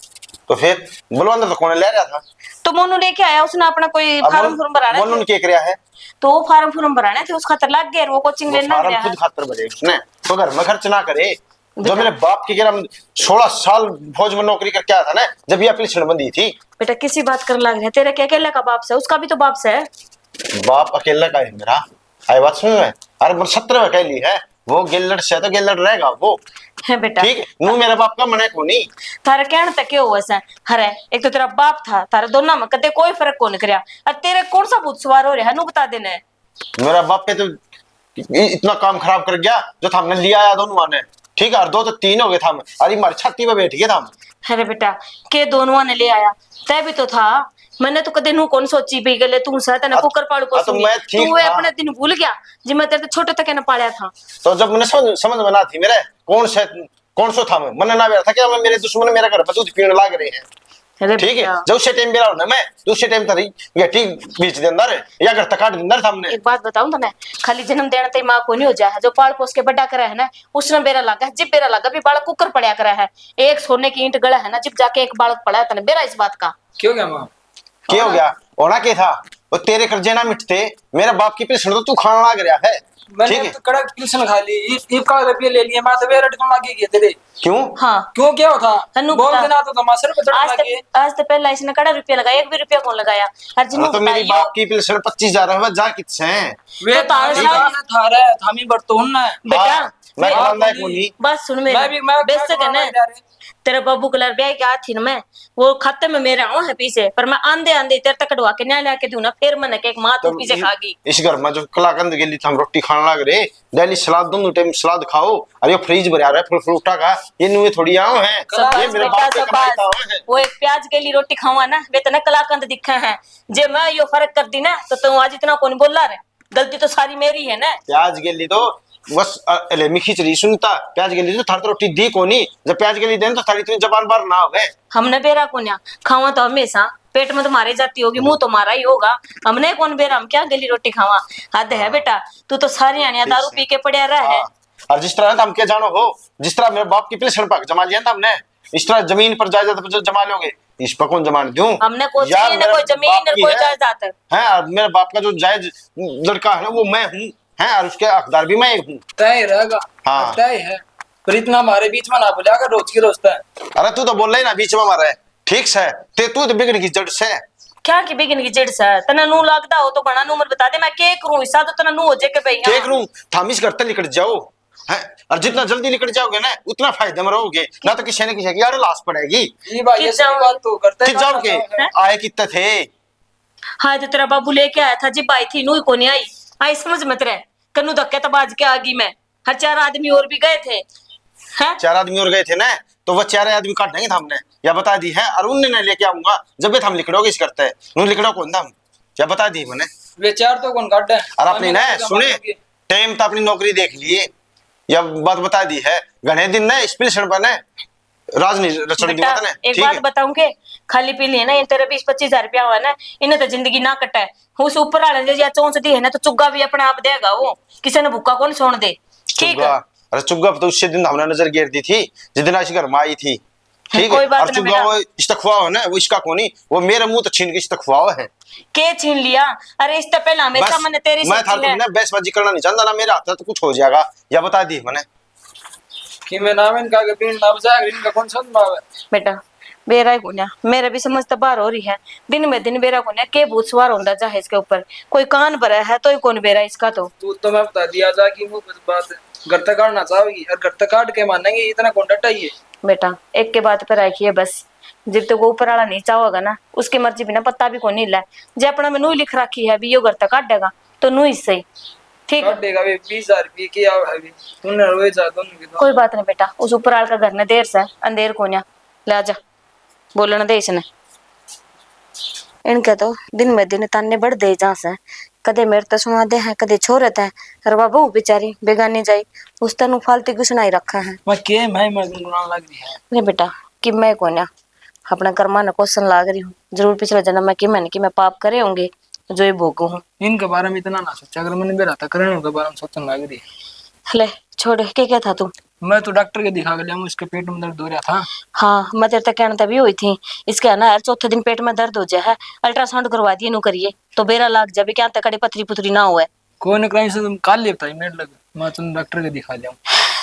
तो फिर बलवान तो कोने ले रहा था? तो मोनू लेके आया, उसने अपना कोई अब फार्म मोनू, फुर्म भराना मोनू था। ने के करया है? तो वो फार्म फुर्म भराने थे, उस खातर लग गए, वो कोचिंग वो लेने लग फार्म गया खुद है। खातर भरे उसने, तो घर में खर्च ना करे। जो बेटा। मेरे बाप की, कह रहा, सोलह साल फौज में नौकरी करके आया था ना, जब ये पिलसण बंदी थी। बेटा, किसी बात कर लग रहे, तेरे क्या अकेले का बाप से, उसका भी तो बाप से है। बाप अकेले का है मेरा, आई बात सुन में। अरे, पर सत्रह में कह ली है, वो गेलड़ से तो गेलड़ रहेगा वो। है बेटा। ठीक, नू मेरे बाप का मने को नहीं। थारे कहने तक के हुआ से? अरे, एक तो तेरा बाप था, थारे दोनों में कदे कोई फर्क कौन करया। और तेरे कौन सा भूत सवार हो रहा है, नू बता देने। मेरा बाप पे तो इ-, इतना काम खराब कर गया, जो था हमने लिया आया दोनों ने, ठीक है, और दो तो तीन हो गए था हम, अरे हमारी छाती पे बैठ गए था हम। अरे बेटा, के दोनों ने ले आया, तै भी तो था। मैंने तो कदे नू कौन सोची भी गले तू सा, तने आ, कुकर पाड़ू को आ, तो सुनी। मैं ठीक तू वे था। अपने दिन भूल गया, जिब मैं तेरे तो छोटे तक ने पाला था। तो जब मैंने समझ, समझ में ना थी मेरे, कौन से, कौन सो था मैं, मैंने ना बेरा था क्या मैं, मेरे दुश्मन मेरे घर पर दूध पीने लाग रहे हैं। अरे ठीक है, भैया। जब उसे टाइम बेरा होना मैं, तो उसे टाइम तेरी बेटी बेच देंदा रे, या घर तक काट देंदा रे सामने। एक बात बताऊं तने, खाली जन्म देने ते माँ को नहीं हो जा है, जो पाल पोस के बड़ा करा है ना, उसने बेरा लगा है, जिब बेरा लगा भी बालक कुकर पड़ा करा है। एक सोने की ईंट गला है ना, जिब जाके एक बालक पड़ा है, तने बेरा इस बात का। क्यों गया माँ? क्या हो गया? होना के था? वो तेरे कर्जे ना मिटते, मेरे बाप की पिलसण तो तू खान लाग रहा है। मैंने ठीक है? तो कड़क पिलसण खा ली, इब, इब का रुपये ले लिए, मैं तो बेरा अटकन लग गई तेरे। क्यों? हाँ। क्यों, क्या होता? तन्नू बोल बता। देना तो तमाशे पे चढ़न आज लग तो, गए। आज तो पहला इसने कड़ा रुपया लगाया, एक भी रुपया कौन लगाया? और जिन्नू तो मेरी बताइयो। बाप की पिलसण पच्चीस हजार है, जा कितसे हैं? वे तो तार तार साहब। थारे, थामी बरतोन ना। बेटा, हाँ, मैं वे खानदान है कोनी। बात सुन मेरी। मैं भी, मैं, बेशक मैं है ना। जा रहे। तेरा बाबू कलर ब्याह के आया थी ना मैं, वो खाते में मेरे आओ है पीछे, पर मैं आंदे आंदे तेरे तक कटवा के न्याय ला के दूं ना, फिर मैंने के एक माँ तू तो पीछे इ-, खा गई। इस घर में जो कलाकंद के लिए हम रोटी खाने लग रहे, डेली सलाद, दोनों टाइम सलाद खाओ, और ये फ्रिज भरा रहा है फल फ्रूटा का, ये नुए थोड़ी आओ है, ये शाबाश मेरे बेटा, बाप के कमाई शाबाश। का आओ है। वो एक प्याज के लिए रोटी खावा ना, वे तो ना कलाकंद दिखे हैं। जे मैं यो फर्क कर दी ना, तो तू आज इतना कौन बोला रे? गलती तो सारी मेरी है ना। प्याज के लिए तो बस, अ, ले, मैं खिचड़ी सुनता, प्याज के लिए तो थारे तो रोटी दी कोनी, जब प्याज के लिए देन तो थारी इतनी जबान बार ना होवे। हमने बेरा कोन्या, खावा तो हमेशा, पेट में तो मारे जाती होगी, मुंह तो मारा ही होगा। हमने कौन बेरा, हम क्या गली रोटी खावा? हद है हाँ। बेटा, तू तो सारी आनिया ठीक दारू से। पी के पड़या रहा है। हाँ। और जिस तरह ना हम क्या जानो हो, जिस तरह मेरे बाप की पिलसण पक जमा लिया था हमने, इस तरह जमीन पर जायदाद पर जो जमा लोगे, इस पर कौन जमान दूं? हमने कुछ यार, नहीं, ना मेरे कोई जमीन, बाप ना की कोई है। जायदाद। हैं, और मेरे बाप का जो जायज लड़का है ना, वो मैं हूँ, हैं, और उसके हकदार भी मैं ही हूँ। तय रहेगा। हाँ। तय है। पर इतना हमारे बीच में ना बोलिया कर, रोज की रोज तय। अरे, तू तो बोल रही ना बीच में हमारे, ठीक से, ते तू तो बिगड़ की जड़ से। क्या की बिगड़ की जड़ से? तने नू लगता हो तो घणा नू मत बता दे, मैं के करूँ? हिस्सा तो तने नू हो जे के भाई, के हाँ। करूँ? थाम इस घर ते निकल जाओ। हैं? और जितना जल्दी निकल जाओगे ना, उतना फायदे में रहोगे, ना तो किसी ने किसी की आड़े लाश पड़ेगी। ये भाई, कित ये सही जाओगे? बात तो करते हैं, कित जाओगे? हैं? आए कितने थे? हाँ, तो तेरा बाबू लेके आया था जी, भाई थी, नू ही कोनी आई। आई समझ मत रहे, कन्नू धक्के तो बाज के आ गई मैं। हर चार आदमी और भी गए थे। हैं? चार आदमी और गए थे ना, तो वो चार आदमी काट देंगे था हमने, या बता दी है, और उनने नहीं लेके आऊंगा, जब भी हम लिकड़ोगे इस करते, नू लिकड़ो कौन था हम, या बता दी मैंने। वे चार तो कौन काटे? और अपनी ना, सुने, टाइम तो अपनी नौकरी देख लिए, या बात बता दी है। घणे दिन ना इस पिलसण पर ना राज नहीं रचण दी बेटा, बात ना, एक ठीक बात है? बताऊं के, खाली पी लिए ना, ये तेरे बीस पच्चीस हजार रुपया हुआ ना, इन्हें तो जिंदगी ना कटे। उस ऊपर वाले ने या चोंच दी है ना, तो चुग्गा भी अपने आप देगा वो, किसी ने भूखा कौन सोण दे। ठीक है? चुग्गा, अरे चुग्गा पर तो उससे दिन हमने नजर गेर दी थी, जिस दिन इस घर में आई थी। ठीक कोई है? बात और नहीं चुग्गा बेटा। वो इस तक खुआ हो ना, वो इसका कोनी, वो मेरे मुंह तो छीन के इस तक खुआ है। के छीन लिया? अरे, इस तक पहला हमेशा बस, मैंने तेरी मैं सोची थारे है। ना बहसबाजी करना नहीं चाहता ना, मेरे हाथ से तो कुछ हो जाएगा, या बता दी मैंने। कि मैं नाम इनका के पीन ना बजा, इनका कौन समझ में आवे? बेटा, बेरा ही कोन्या, मेरे भी समझ तो बाहर हो रही है। दिन में दिन बेरा कोन्या, के भूत सवार होंदा चाहे इसके ऊपर। कोई कान भरा है तो ही कौन बेरा इसका तो। तू तो मैं बता दिया जा कि मुंह पे बात घर तक काटना चाहेगी और घर तक काट के मानेंगे, इतना कौन डटा ही है? बेटा, एक के बात पे राखी है बस, जब तक वो ऊपर वाला नहीं चाहेगा ना, उसकी मर्जी बिना पत्ता भी कोनी हिला। जे अपना में नू ही लिख राखी है, भी यो घर तक काटेगा, तो नू ही सही। ठीक है? काटेगा भी बीस हजार रुपये की आवे है भी। उन्हें रोए जा दोनों के दोनों। कोई बात नहीं बेटा, उस ऊपर आल का घर ने देर से अंधेर कोन्या। ले जा, बोलण दे इसने। इनके तो दिन में दिन ताने बढ़ दे जा से, कदे मेरे ते सुना दे हैं, कदे छोरे ते। और वा बहू बेचारी बेगानी जाई, उस तनु फालतू की सुनाई रखा है। मैं के मैं मैं गुनगुनाने लग रही है। नहीं बेटा, कि मैं कोन्या, अपना कर्मा ने कोसन लाग रही हूँ। जरूर पिछले जन्म में कि मैंने कि मैं पाप करे होंगे, जो ये भोगू हूँ। इनके बारे में इतना ना सोचा, अगर मैंने बेरा तक रहने के बारे में सोचने लग रही है। ले छोड़, के क्या था तू? मैं तो डॉक्टर के दिखा के लिया, इसके पेट में दर्द हो रहा था। हाँ, मैं तेरे तक कहने तभी हुई थी, इसके है ना यार, चौथे दिन पेट में दर्द हो जाए है, अल्ट्रासाउंड करवा दिए, नु करिए तो बेरा लाग जाए, क्या तक कड़े पथरी पुथरी ना होए। कोई ना, कराई से तुम काल ले बताई मेरे लग, मैं तुम डॉक्टर के दिखा लिया।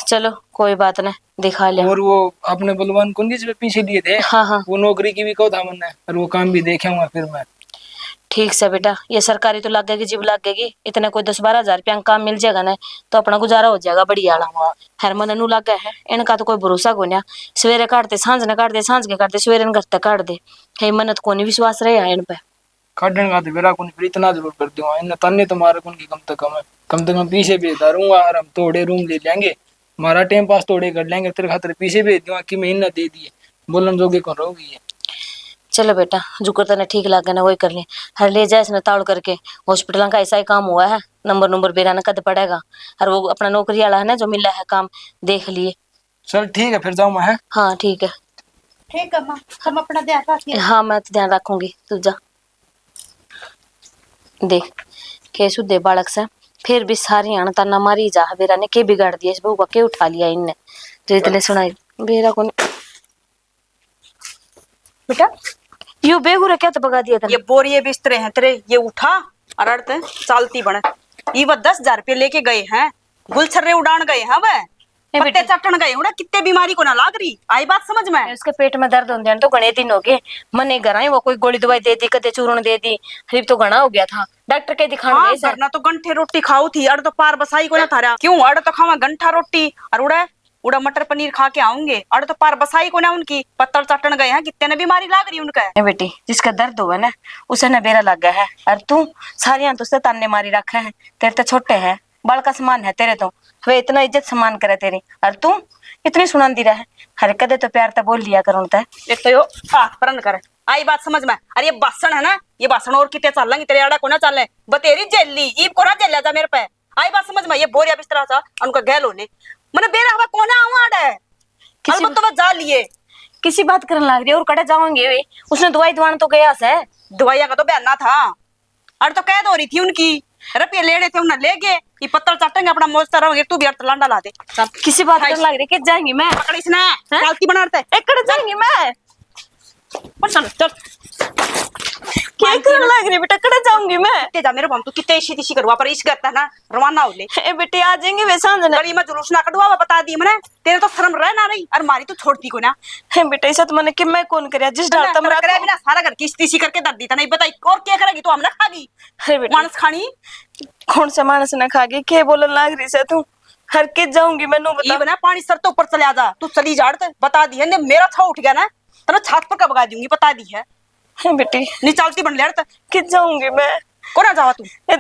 चलो कोई बात ना, दिखा लिया। और वो अपने बलवान कौन जिसमें पीछे लिए थे, हाँ, हाँ। वो नौकरी की भी कहो था मैंने, और वो काम भी देखे हुआ फिर मैं। ठीक से बेटा, ये सरकारी तो लागेगी, जिब लागेगी, इतने कोई दस बारह हजार रुपया का काम मिल जाएगा ना, तो अपना गुजारा हो जाएगा बढ़िया वाला। हाँ। हर मन नू लागे है, इनका तो कोई भरोसा कोन्या। सवेरे काटते सांझ ने काट दे, सांझ के काटते सवेरे ने घर तक काट दे। हे मन तो कोनी विश्वास रहे है इन पे। काटन का तो बेरा कोनी, फिर इतना जरूर कर दूंगा। इन्हें ताने तो मारे कोनी कम से कम, कम से कम पीछे भेजता रहूंगा और हम थोड़े रूम ले लेंगे। हमारा टाइम पास थोड़े कर लेंगे, तेरे खातर पीछे भेज दूंगा कि मैं इन्हें दे दिए, बोलन जोगे कौन रहोगी ये। चलो बेटा, जुकर तने ठीक लागे ना, वही कर ले। हर ले जा इसने ताल करके, हॉस्पिटल का ऐसा ही काम हुआ है, नंबर नंबर बेरा ने कद पड़ेगा। और वो अपना नौकरी वाला है ना, जो मिला है काम, देख लिए। चल ठीक है, फिर जाऊँ मैं, हैं? हाँ, ठीक है। ठीक है माँ, हम अपना ध्यान रखिए। हाँ, मैं तो ध्यान रखूंगी, तू जा। देख, के सुधे बालक से, फिर भी सारी आण ताना मारी जा, बेरा ने के बिगाड़ दिया इस बहू का, के उठा लिया इनने, जो इतने सुनाई बेरा को। बेटा, यू बेगुरा क्या तो बगा दिया तने? ये बोरिए बिस्तरे हैं तेरे, ये उठा और अड़ते चालती बने। ये वो दस हजार रुपये लेके गए हैं, गुलछर्रे उड़ान गए हैं वह, ए पत्ते बेटी। चाटन गए उड़ा, कितने बीमारी को ना लाग रही, आई बात समझ में? उसके पेट में दर्द होंदे तो घणे दिन हो गए, मने घर आई वो कोई गोली दवाई दे दी, कदे चूर्ण दे दी, हरीब तो घणा हो गया था, डॉक्टर के दिखाने हाँ, गए सर। वरना तो गंठे रोटी खाओ थी, अड़ तो पार बसाई को ना थारा। क्यों अड़ तो खावा गंठा रोटी और उड़े उड़ा मटर पनीर खा के आऊंगे, अड़ तो पार बसाई को ना उनकी, पत्तल चाटन गए हैं, कितने ने बीमारी लाग रही उनका। ए बेटी, जिसका दर्द होवे ना, उसे ना बेरा लागे है, और तू सारियां तो उससे ताने मारी रखे है, तेरे तो छोटे है, बालका समान है तेरे तो, वे इतना इज्जत सम्मान करे तेरी, और तू इतनी सुनांदी रहे, हर कदे तो प्यार तो बोल लिया करूँ ते। एक तो यो हाथ परन कर, आई बात समझ में? अरे ये बासण है ना, ये बासण और कितने चालेंगे तेरे आड़ा को ना चाले, बतेरी जेली ईब को ना जेला जा मेरे पे। आई बात समझ में? ये बोरिया बिस्तरा सा उनका गैल होने, मने बेरा हवा कोना आवा आड़े। किसी अलबत्त तो बस जा लिए। किसी बात करन लाग रही है, और कड़े जाओगे वे? उसने दवाई दवान तो गया से। दवाइयां का तो बहाना था, अड़ तो कैद हो रही थी उनकी, रुपये लेने थे उन्हें ले गए, ये पत्तल चाटेंगे अपना मौज से रहोगे, तू भी अर्थ लांडा ला दे। चल। किसी बात करन लाग रही है, कित जाएंगी मैं? पकड़ इसने, हैं? गलती बना रहे थे। एकड़ जाएंगी मैं। पर चल, चल। क्या करन लाग रही बेटा, कड़े जाऊंगी मैं? कितने जा मेरे बम, तू कितने इसी तिसी करवा, पर इस घर ना रवाना हो ले। ए बेटी, आ जाएंगे वे सांझ ने। गली में जुलूस ना कटवावा, बता दी मैंने, तेरे तो शर्म रह ना रही, और मारी तो छोड़ती को ना। हे बेटा, इसे तो मैंने कि मैं कौन करया, जिस डाल तम करे बिना सारा घर की इसी तिसी करके दर्द दी था, नहीं बताई, और क्या करेगी तू, हमने खा गई। हे बेटा। मानस खानी। कौन से मानस ने खा गई, के बोलन लाग रही से तू? हर के जाऊंगी मैं, नू बता। ये बना, पानी सर तो ऊपर चले आ जा, तू चली जाड़ ते, बता दी है, ने मेरा छाव उठ गया ना, तो ना छात पर का बगा दूंगी, बता दी है। हे बेटी। नहीं चालती बन ले, अड़ ते। कित जाऊंगी मैं? कोना जावा तू? ए,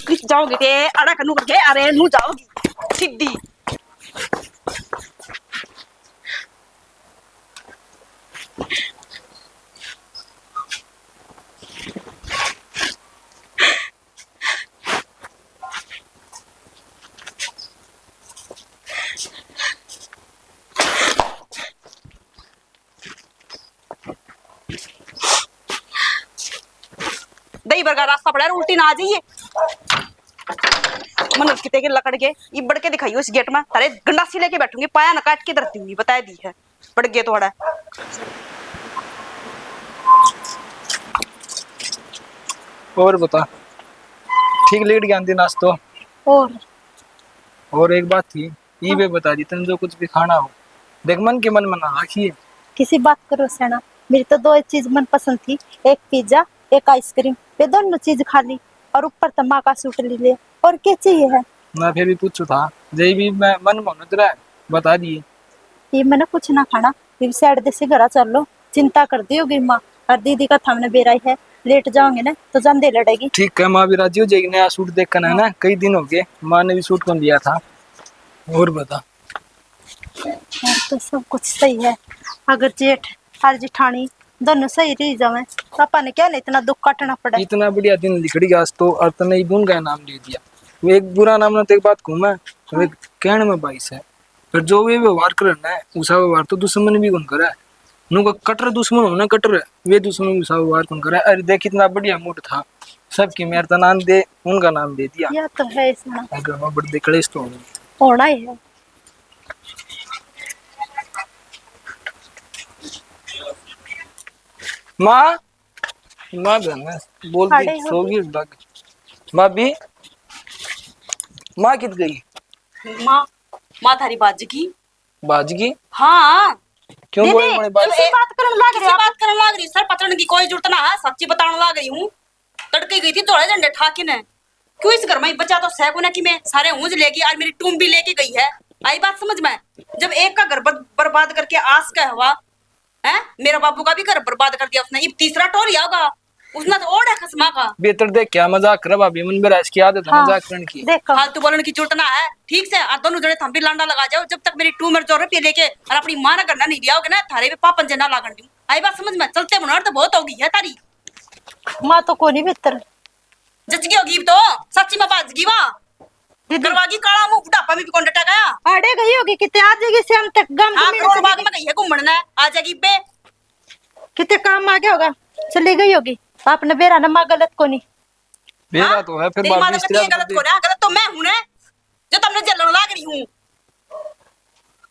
कित जाओगी ते, अड़ा कन्नू करके, अरे नू जाओगी सीधी। दही बरगा रास्ता पड़ा है, उल्टी ना आ जाइए। मन किते के लकड़ के इबड़ के दिखाइयो इस गेट में, तारे गंडासी लेके बैठूंगी, पाया ना काट के धरती हुई, बता दी है, पड़ गए थोड़ा। और बता, ठीक लेट गया दिन आज तो। और और एक बात थी, ये हाँ। भी बता दी, तन जो कुछ भी खाना हो, देख मन के मन में ना रखिए। किसी बात करो सेना, मेरी तो दो चीज मन पसंद थी, एक पिज्जा, एक आइसक्रीम, ये दोनों चीज खा ली और ऊपर तो माँ का सूट ले लिया, और क्या चाहिए है? मैं फिर भी पूछू था, जय भी मैं मन मोहन तेरा बता दिए। ये मैंने कुछ ना खाना, ये साइड देसी घरा चल लो, चिंता कर दी होगी माँ, और दीदी का थामने बेरा ही है, लेट जाओगे ना तो जांदे लड़ेगी। ठीक है, माँ भी राजी हो जाएगी, नया सूट देख कर है ना, हाँ। कई दिन हो गए, माँ ने भी सूट कौन लिया था। और बता। और तो सब कुछ सही है, अगर जेठ और जिठानी दोनों सही रह जावे तो अपन ने क्या नहीं इतना दुख काटना पड़े। इतना बढ़िया दिन लिखड़ गया आज तो, और तने ही बुन का नाम दे दिया। वो एक बुरा नाम ना तो एक बात कहूँ मैं, वो एक कहने में बाईस है, पर जो वे व्यवहार करे ना, उसा व्यवहार तो दुश्मन भी कौन करे। नु का कटर दुश्मन हो ना, कटर, वे दुश्मन भी उसा व्यवहार कौन करे। अरे देख, कितना बढ़िया मूड था, सबकी मेहर तना दे, उनका नाम दे दिया। यह तो है इसमें। अगर मैं बड़े कलेश तो होने। होना ही है। माँ, माँ जाना बोल खड़े दी, हो सो गई। गई लग। भाभी, माँ कित गई? माँ, माँ थारी बाज की। बाज की? हाँ। क्यों दीदी, बोले बड़े बाज? किसी बात करन लाग रही, बात करन लाग रही, सर पतन की कोई जरूरत ना है, सच्ची बताने लाग रही हूँ। तड़के गई थी धोले झंडे ठा के ने। क्यों इस घर में बचा तो सै कोना कि मैं सारे हूंज लेगी और मेरी टूम भी लेके गई है। आई बात समझ में? जब एक का घर बर-, बर्बाद करके आस का हवा है, मेरा बाबू का भी घर बर्बाद कर दिया उसने, इब तीसरा टोर ही होगा। उसने तो ओढ़ है खसमा का। बेहतर देख क्या मजाक करे भाभी, मन बेरा इसकी आदत है हाँ, मजाक करने की। देखो। फालतू बोलने की जरूरत ना है, ठीक से? और दोनों जने थम भी लांडा लगा जाओ, जब तक मेरी टूम और जो रुपये लेके और अपनी माँ ने घर ना नहीं दिया होगा ना, थारे भी पापन जे ना लागण दूं। आई बात समझ में? चलते मुनार तो बहुत होगी है तारी। माँ तो कोनी भीतर। जचगी होगी तो, सच्ची में बाजगी वा। दीदी। करवागी काला मुंह, बुढ़ापा में भी कौन डटा गया? आड़े गई होगी किते, आ जाएगी शाम तक। गांव हाँ, में करोड़ बाग में गई है घूमण ने, आ जाएगी बे। कितने काम आ गया होगा, चली गई होगी। आपने बेरा ना माँ गलत को नहीं। बेरा हाँ? तो है, फिर तेरी माँ तो कती गलत को ना, गलत तो मैं हूँ ना, जो तुमने जलन लाग रही हूँ।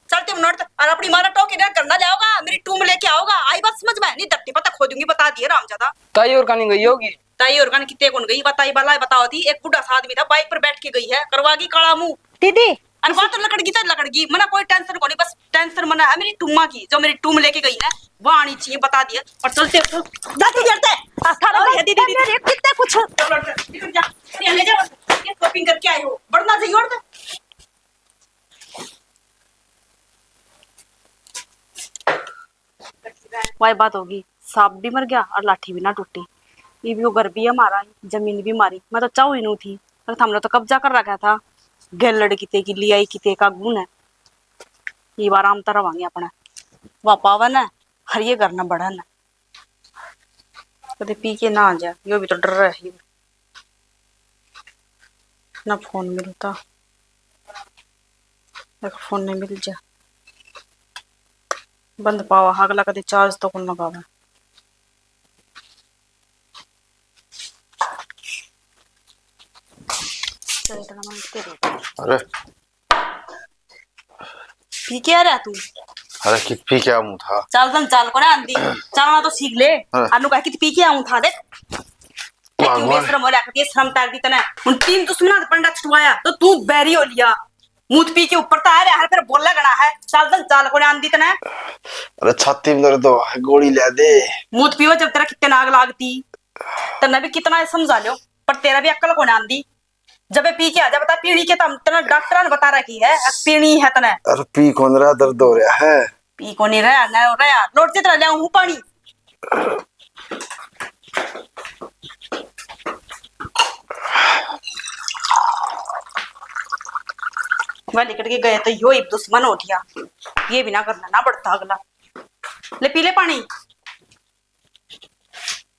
चलते मिनट और अपनी माँ ने टोके ना करना ले आओगा, मेरी टूम लेके आओगा, आई बात समझ में? नहीं धरती पता खो दूंगी, बता दिए राम ज्यादा। ताई और कानी गई होगी। ताई और कानी कितने कौन गई, बताई भला बताओ थी, एक बूढ़ा सा आदमी था, बाइक पर बैठ के गई है, करवागी काला मुंह। दीदी, अरे बात तो लकड़गी तो लकड़गी, मना कोई टेंशन कोनी, बस टेंशन मना है मेरी टूमा की, जो मेरी टूम लेके गई है, वो आनी चाहिए, बता दिया। और चलते हो, जाते जरते। आ, थारा और भाई, ये दीदी, दीदी। अरे, कितने कुछ। चलो, निकल जा। अरे, ले जाओ, ये शॉपिंग करके आए हो, बढ़ना चाहिए और तो। वाई बात होगी, सांप भी मर गया और लाठी भी ना टूटी। ये भी वो घर भी हमारा, जमीन भी हमारी। मैं तो चाहू ही नहीं थी, पर हमने तो कब्जा कर रखा था। गैलड़ किते की लियाई किते का गुण है। ये बार आम तो रवांगे अपना, वापा आवे ना, हर ये घर ना बढ़े ना। कदे पी के ना आ जा, यो भी तो डर रहा है। ना फोन मिलता, एक फोन नहीं मिल जा। बंद पावा, अगला कदे चार्ज तो कौन लगावे। चल, इतना मन के दे। अरे। पी के आ रहा तू? अरे, कि पी क्या मुंह था? चल, तन चाल को ना आंदी। चलना तो सीख ले। हाँ। अनु कहा कि पी के आऊं था, देख। देख, क्यों भगवान। बेशरम हो रहा, ये शर्म तार दी तने। उन तीन दुश्मना से पंडा छुटवाया, तो तू बैरी हो लिया। मुंह पी के ऊपर तो आ रहा है, फिर बोला घना है। चल, तन चाल को ना आंदी तने। अरे, छाती में दर्द हो, गोली ले दे। मुंह पीवे जब तेरा कितने नाग लागती। तन्ने भी कितना समझा लो, पर तेरा भी अक्ल को ना आंदी। जब पी के आ जा, बता, पीनी के तम, तने डॉक्टर ने बता रखी है, अब पीनी है तने। अरे पी कौन रहा, दर्द हो रहा है। पी को नहीं रहा, ना हो रहा, लोट से तेरा ले आऊं पानी। वह निकल के गए तो यो ही दुश्मन हो गया, ये भी ना करना, ना बढ़ता अगला। ले पी ले पानी,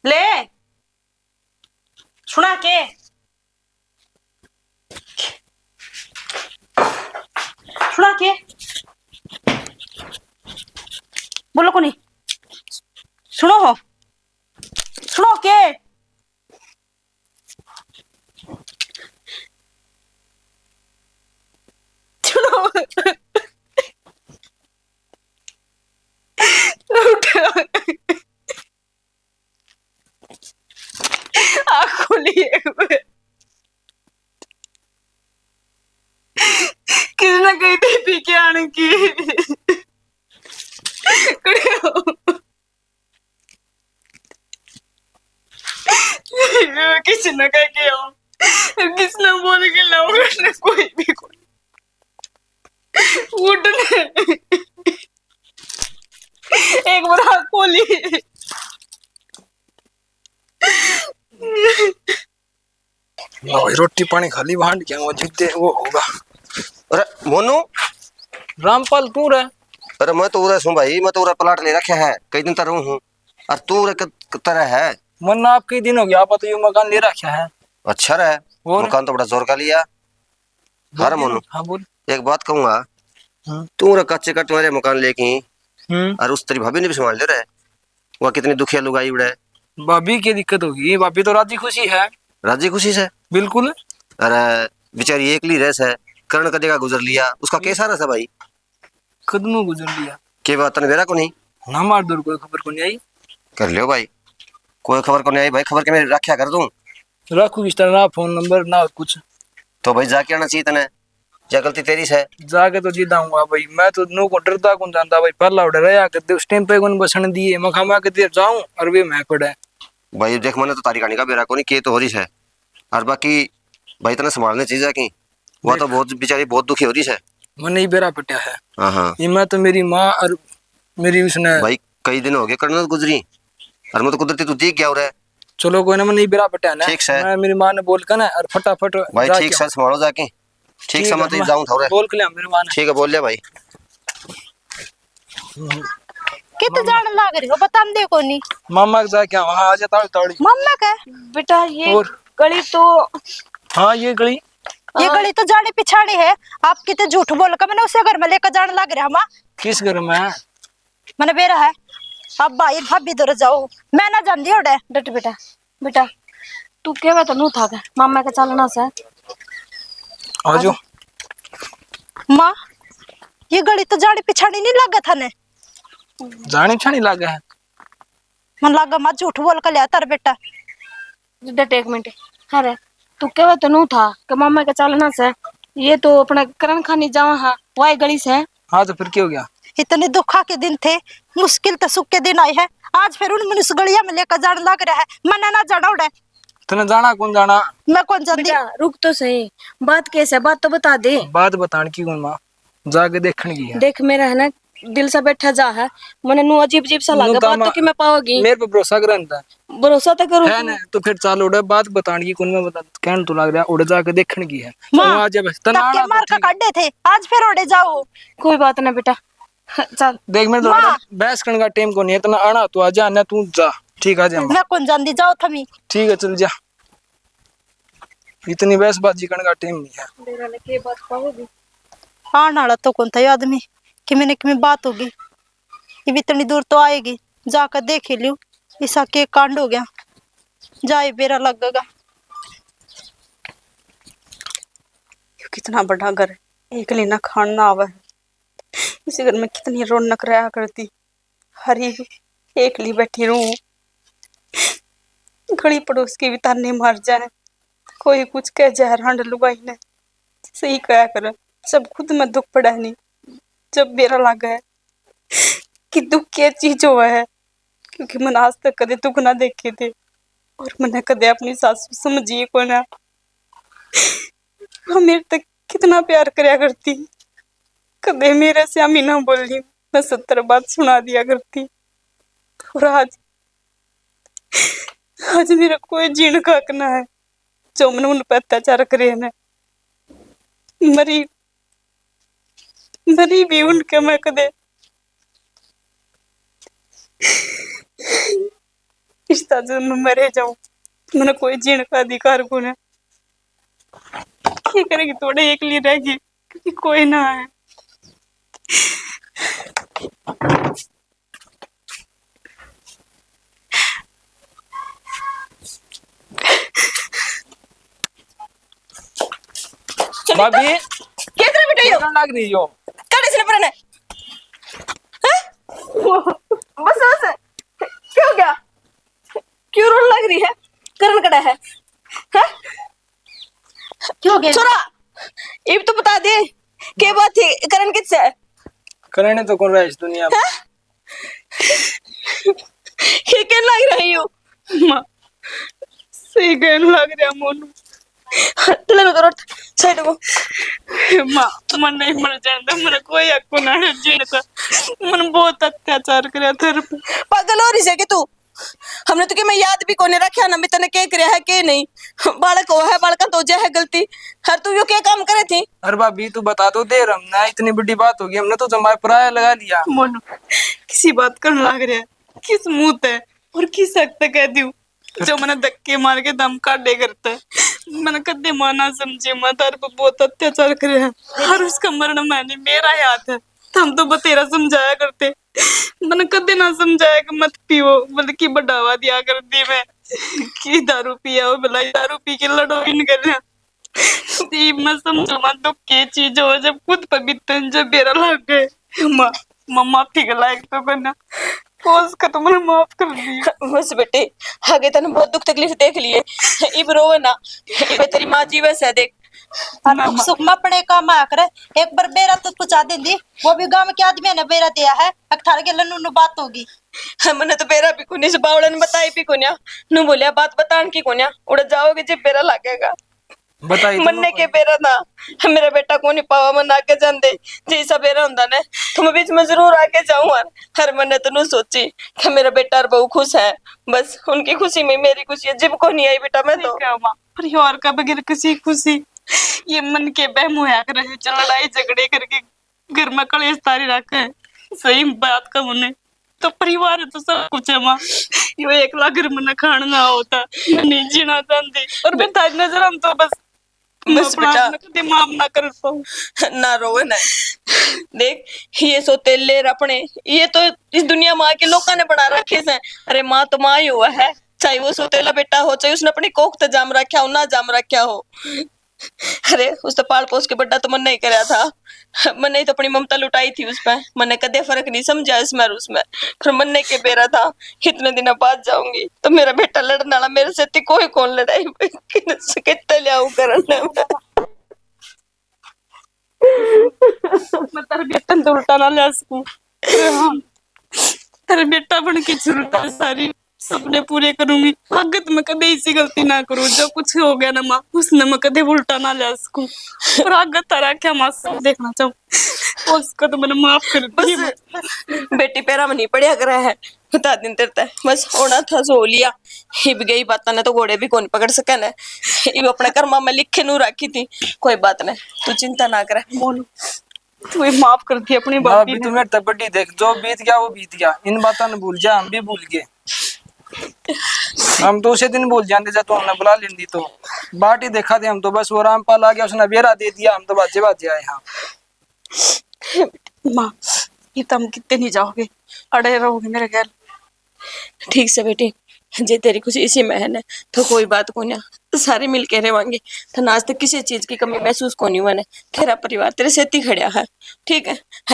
ले। सुना के? सुना के? बोलो कोनी। सुनो हो। सुनो के? सुनो। उठो। आँख खोली एक बार। किसने कही थी पी के आने की? खड़े हो। किसने कह के आऊं? किसने बोल के लाऊं? कोई भी कोई। उठ ले। एक बार आँख खोली। लो भाई, रोटी पानी खा ली, भांड क्या वो जीते वो होगा। अरे मोनू। रामपाल, तू रे? अरे मैं तो उरे सूं भाई, मैं तो उरे प्लाट ले रखा है, कई दिन तक रहूं हूँ। और तू उरे क-, क-, तरह है? मन आप कई दिन हो गया, आप तो ये मकान ले रखा है। अच्छा रहा, और? मकान तो बड़ा जोर का लिया। बोल अरे दे मोनू, ना। हाँ, बोल। एक बात कहूंगा, हाँ। तू उरे कच्चे कट वाले मकान लेके हम्म। और उस तेरी भाभी ने भी संभाल ले रहे। वह कितनी दुखिया लुगाई उड़े। भाभी की दिक्कत होगी, भाभी तो राजी खुशी है। राजी खुशी से? बिल्कुल। अरे बेचारी एकली रह से, करण का जगह गुजर लिया, उसका कैसा रह से भाई? कदमों गुजर लिया। के बात तने बेरा को नहीं? ना, मार दूर कोई खबर को नहीं आई। कर लियो भाई, कोई खबर को नहीं आई भाई, खबर के मेरी रखा कर तू। रखू किस तरह, ना फोन नंबर ना कुछ। तो भाई जाके आना चाहिए तने। या गलती तेरी से? जाके तो जीदा हूँ भाई, मैं तो नू को डरदा कौन जानता भाई, पहला उड़े रहा कर दे, उस टाइम पे कौन बसण दिए, मखा मैं के देर जाऊं और वे मैं पड़े। भाई देख, मैंने तो तारी कहानी का बेरा कोनी के तो हो रही है, और बाकी भाई तने संभालने चाहिए कि वह तो देख। बहुत बेचारी बहुत दुखी हो रही है। मैंने ही बेरा पटिया है। हाँ, हाँ। ये मैं तो मेरी माँ और मेरी उसने भाई कई दिन हो गए करण गुजरी, और मैं तो कुदरती तू दिख गया उरे। चलो कोई ना, मैं नहीं बेरा पटिया ना। ठीक से। मैं मेरी माँ ने बोल के ना और फटाफट भाई जाके ठीक से आऊँ। संभालो जाके। ठीक ठीक से, है, मैं तो मैं जाऊं थोड़े। बोल के लिया मेरे माँ ने। ठीक है, बोल लिया भाई। कित जान लाग रही हो, बताम दे कोनी। मामा के जाके आवा, हाँ, आ जा तावड़ी तावड़ी। मामा का? बेटा, ये और? गली तो हाँ, ये गली। ये हाँ। गली तो जाने पिछाने है। आप कित झूठ बोल के मैंने उसे घर में लेकर जाने लग रहे हम। किस घर में? मैंने बेरा है। अब भाई भाभी दौरे जाओ, मैं ना जांदी ओड़े। डट बेटा, बेटा, तू कहवे तो नू था के मामा के चलना से। आ जाओ। माँ, ये गली तो जानी पिछानी नहीं लगे थाने? जानी पिछानी लागे है। मन लागे माँ झूठ बोल के लिया तार बेटा। डट एक मिनट। अरे, तू कहवे तो नू था कि मामा के चलना से, ये तो अपने करण खानी जावा हा, वाई गली से। हाँ, तो फिर क्या हो गया? इतने दुखा के दिन थे, मुश्किल तो सुख के दिन आए हैं, आज फिर उन मनुष्य गलिया में लेकर जाने लग रहा है। मन्ने ना जाना उड़े। तने जाना कौन जाना? मैं कौन जाती? बेटा, रुक तो सही, बात कैसे, बात तो बता दे। बात बताने की कौन माँ, जाके देखने की है। देख, मेरा है ना, दिल सा बैठा जा है, मने नू अजीब अजीब सा नू लगा, बात तो कि मैं पाओगी। मेरे पे भरोसा कर था। भरोसा तो करूँ है ना, तो फिर चाल उड़े, बात बताने की कौन, मैं बता, कहन तो लग रहा, उड़े जाके देखने की है। माँ, तू आ जा बस, तना तक्के आना तो मार का ठीक। काटे थे, आज फिर उड़े जाओ। कोई बात ना बेटा, चल। देख, मैं तो माँ। बहस करने का टाइम को नहीं है, तना आना तो आ जा, ना तू जा। ठीक, आ जा माँ। मैं कौन जांदी, जाओ थमी। ठीक है, चल जा। इतनी बहसबाजी करने का टाइम नहीं है। मेरा ने के बात पाओगी? आने वाला तो कौन था ये आदमी, कि मैंने किमें बात होगी, ये भी इतनी दूर तो आएगी, जाकर देख ही लियो, इसा के कांड हो गया, जाए बेरा लगेगा। यो कितना बड़ा घर है, एकली ना खान ना आवे, इस घर में कितनी रौनक रहा करती। हरी एकली बैठी रहूं, गली पड़ोस की भी ताने मार जाए, कोई कुछ कह जाए, रांड लुगाई ने सही कहा कर, सब खुद में दुख पड़ा है नहीं। जब बेरा लागे है कि दुख क्या चीज हुआ है, क्योंकि मैंने आज तक कदे दुख ना देखे थे और मैंने कदे अपनी सासू समझी को ना। वो मेरे तक कितना प्यार करया करती, कदे मेरे से आमी ना बोली, मैं सत्तर बात सुना दिया करती। और आज, आज मेरा कोई जीण का हक ना है, जो मैंने उन पर अत्याचार करे ने। मरी, मरी भी उनके मैं कदे इस ताजन में मरे जाऊं, मैंने कोई जीण का अधिकार को ना। के करेगी, थोड़े एकली रह गई, क्योंकि कोई ना है। भाभी, क्या करे बेटा यो? क्या लग रही हो? काटे से पर ने। हैं? बस, बस। क्या हो गया? क्यों रोने लग रही है? करण कड़ा है? हैं? क्यों हो गया? छोरा, इब तो बता दे, के बात थी? करण किस है? करण तो कौन रहा इस दुनिया में? हैं? ये क्या लग रही हो? माँ, सही कहने लग रहा मोनू। चले मैं करो साइड को। माँ, मन नहीं मर जाने दे, मन कोई हक को ना है जीने का। मन बहुत अत्याचार करया था। पागल हो रही है कि तू? हमने तो के मैं याद भी कोने रखा ना, मैं तने के करया है के नहीं। बालक हो है, बालका तो जा है गलती। हर तू यो के काम करे थी? अरे भाभी, तू बता तो दे, हमने इतनी बड़ी बात होगी, हमने तो जमाए पराया लगा लिया। मोनू, किसी बात करने लाग रहा है, किस मुंह ते और किस हक ते कह दियो, जो मैंने धक्के मार के दम काढे करते। मैंने कदे माँ ना समझे, माँ तार पे बहुत अत्याचार करे है, और उसका मरण मैंने मेरा ही हाथ है। तो हम तो बतेरा समझाया करते, मैंने कदे ना समझाया कि मत पीओ, बल्कि बढ़ावा दिया कर दी मैं कि दारू पिया हो, भला दारू पी के लड़ो इन गलियां। इब मैं समझू माँ दुख के चीज हो, जब खुद पे बीतन जब बेरा लग गए। माँ, माँ माफी के लायक तो कोई ना, कोस का तो मैंने माफ कर दी। बस बेटे, आगे तने बहुत दुख तकलीफ देख लिए, इब रोवे ना, इब तेरी माँ जीवे से देख, और ना, दुख सुख में अपने काम आया करे। एक बार बेरा तो पहुंचा देंदी, वो भी गांव के आदमी ने बेरा दिया है, अक थारे के लन्नू नु बात होगी। मने तो बेरा भी कोन्या, इस बावड़ा ने बताई भी कोन्या। नु बोलिया बात बतान की कोन्या, उड़ जाओगे जे बेरा लागेगा। बताई तो मन्ने के बेरा ना, मेरा बेटा को नहीं पावा, मन आगे जान दे। जे ऐसा बेरा होंदा ने, तो मैं बीच में जरूर आगे जाऊं। हर, हर मन्ने तो नु सोची कि मेरा बेटा और बहू खुश है, बस उनकी खुशी में मेरी खुशी है। जिब को नहीं आई बेटा मैं तो। ठीक है माँ, परिवार का बगैर किसी खुशी, ये मन के बहम होया करे है, जो लड़ाई झगड़े करके घर में कलेश तारी रखे है। सही बात कहूँ ने, तो परिवार है तो सब कुछ है माँ। यो एकला घर मन्ने खान ना होता, मैं नहीं जीना चाहती। और मैं थारी नजर में तो बस बस बेटा, कदे माफ ना कर पाऊं। ना रोवे ना। देख, ये सौतेले अपने, ये तो इस दुनिया में आके लोगों ने बना रखे से। अरे माँ तो माँ ही हुआ है, चाहे वो सौतेला बेटा हो, चाहे उसने अपनी कोख ते जाम रखा हो, ना जाम रखा हो। अरे, उस तो पाल पोस के बड़ा तो मन्ने ही करया था। मन्ने ही तो अपनी ममता लुटाई थी उस पे। मन्ने कदे फर्क नहीं समझा इसमें और उसमें। पर मन्ने के बेरा था, इतने दिन बाद जाऊंगी तो मेरा बेटा लड़ने वाला मेरे से ती कोई कौन लड़ाई। कितने ले आऊं करने में। मैं तेरे बेटे तो उल्टा ना ले सकूं। हाँ, तेरे बेटा बन के जरूरत है सारी। सपने पूरे करूंगी। आगे तो मैं कदे ऐसी गलती ना करूं, जो कुछ हो गया ना माँ, उसने मैं कदे उल्टा ना ले सकूं। पर आगे तारा क्या माँ सब देखना चाहूं, उसको तो मैंने माफ कर दिया। बस बेटी पैरा में नहीं पड़या करे है, बता दिन तेरे ते। बस होना था सो हो लिया। इब गई बातां ने तो घोड़े भी कौन पकड़ सके ने। इब अपने कर्मा में लिखे नू रखी थी। कोई बात नहीं, तू चिंता ना करे। मोनू, तू ये माफ कर दी अपनी भाभी ने। तू मेरे ते बड़ी देख, जो बीत गया वो बीत गया, इन बातों ने भूल जा, हम भी भूल गए। हम तो उसे दिन भूल जाते जब तू हमने बुला लेंदी तो। बाट ही देखा थे हम तो, बस वो रामपाल आ गया, उसने बेरा दे दिया, हम तो भाजे भाजे आए। हाँ माँ, ये तो हम कितने नहीं जाओगे, अड़े रहोगे मेरे गैल। ठीक से बेटी, जे तेरी खुशी इसी में है ना, तो कोई बात को ना, सारे मिल के रहेंगे। तो आज तक किसी चीज की कमी महसूस को नहीं हुआ ने। तेरा परिवार तेरे से ती खड़ा है, ठीक है?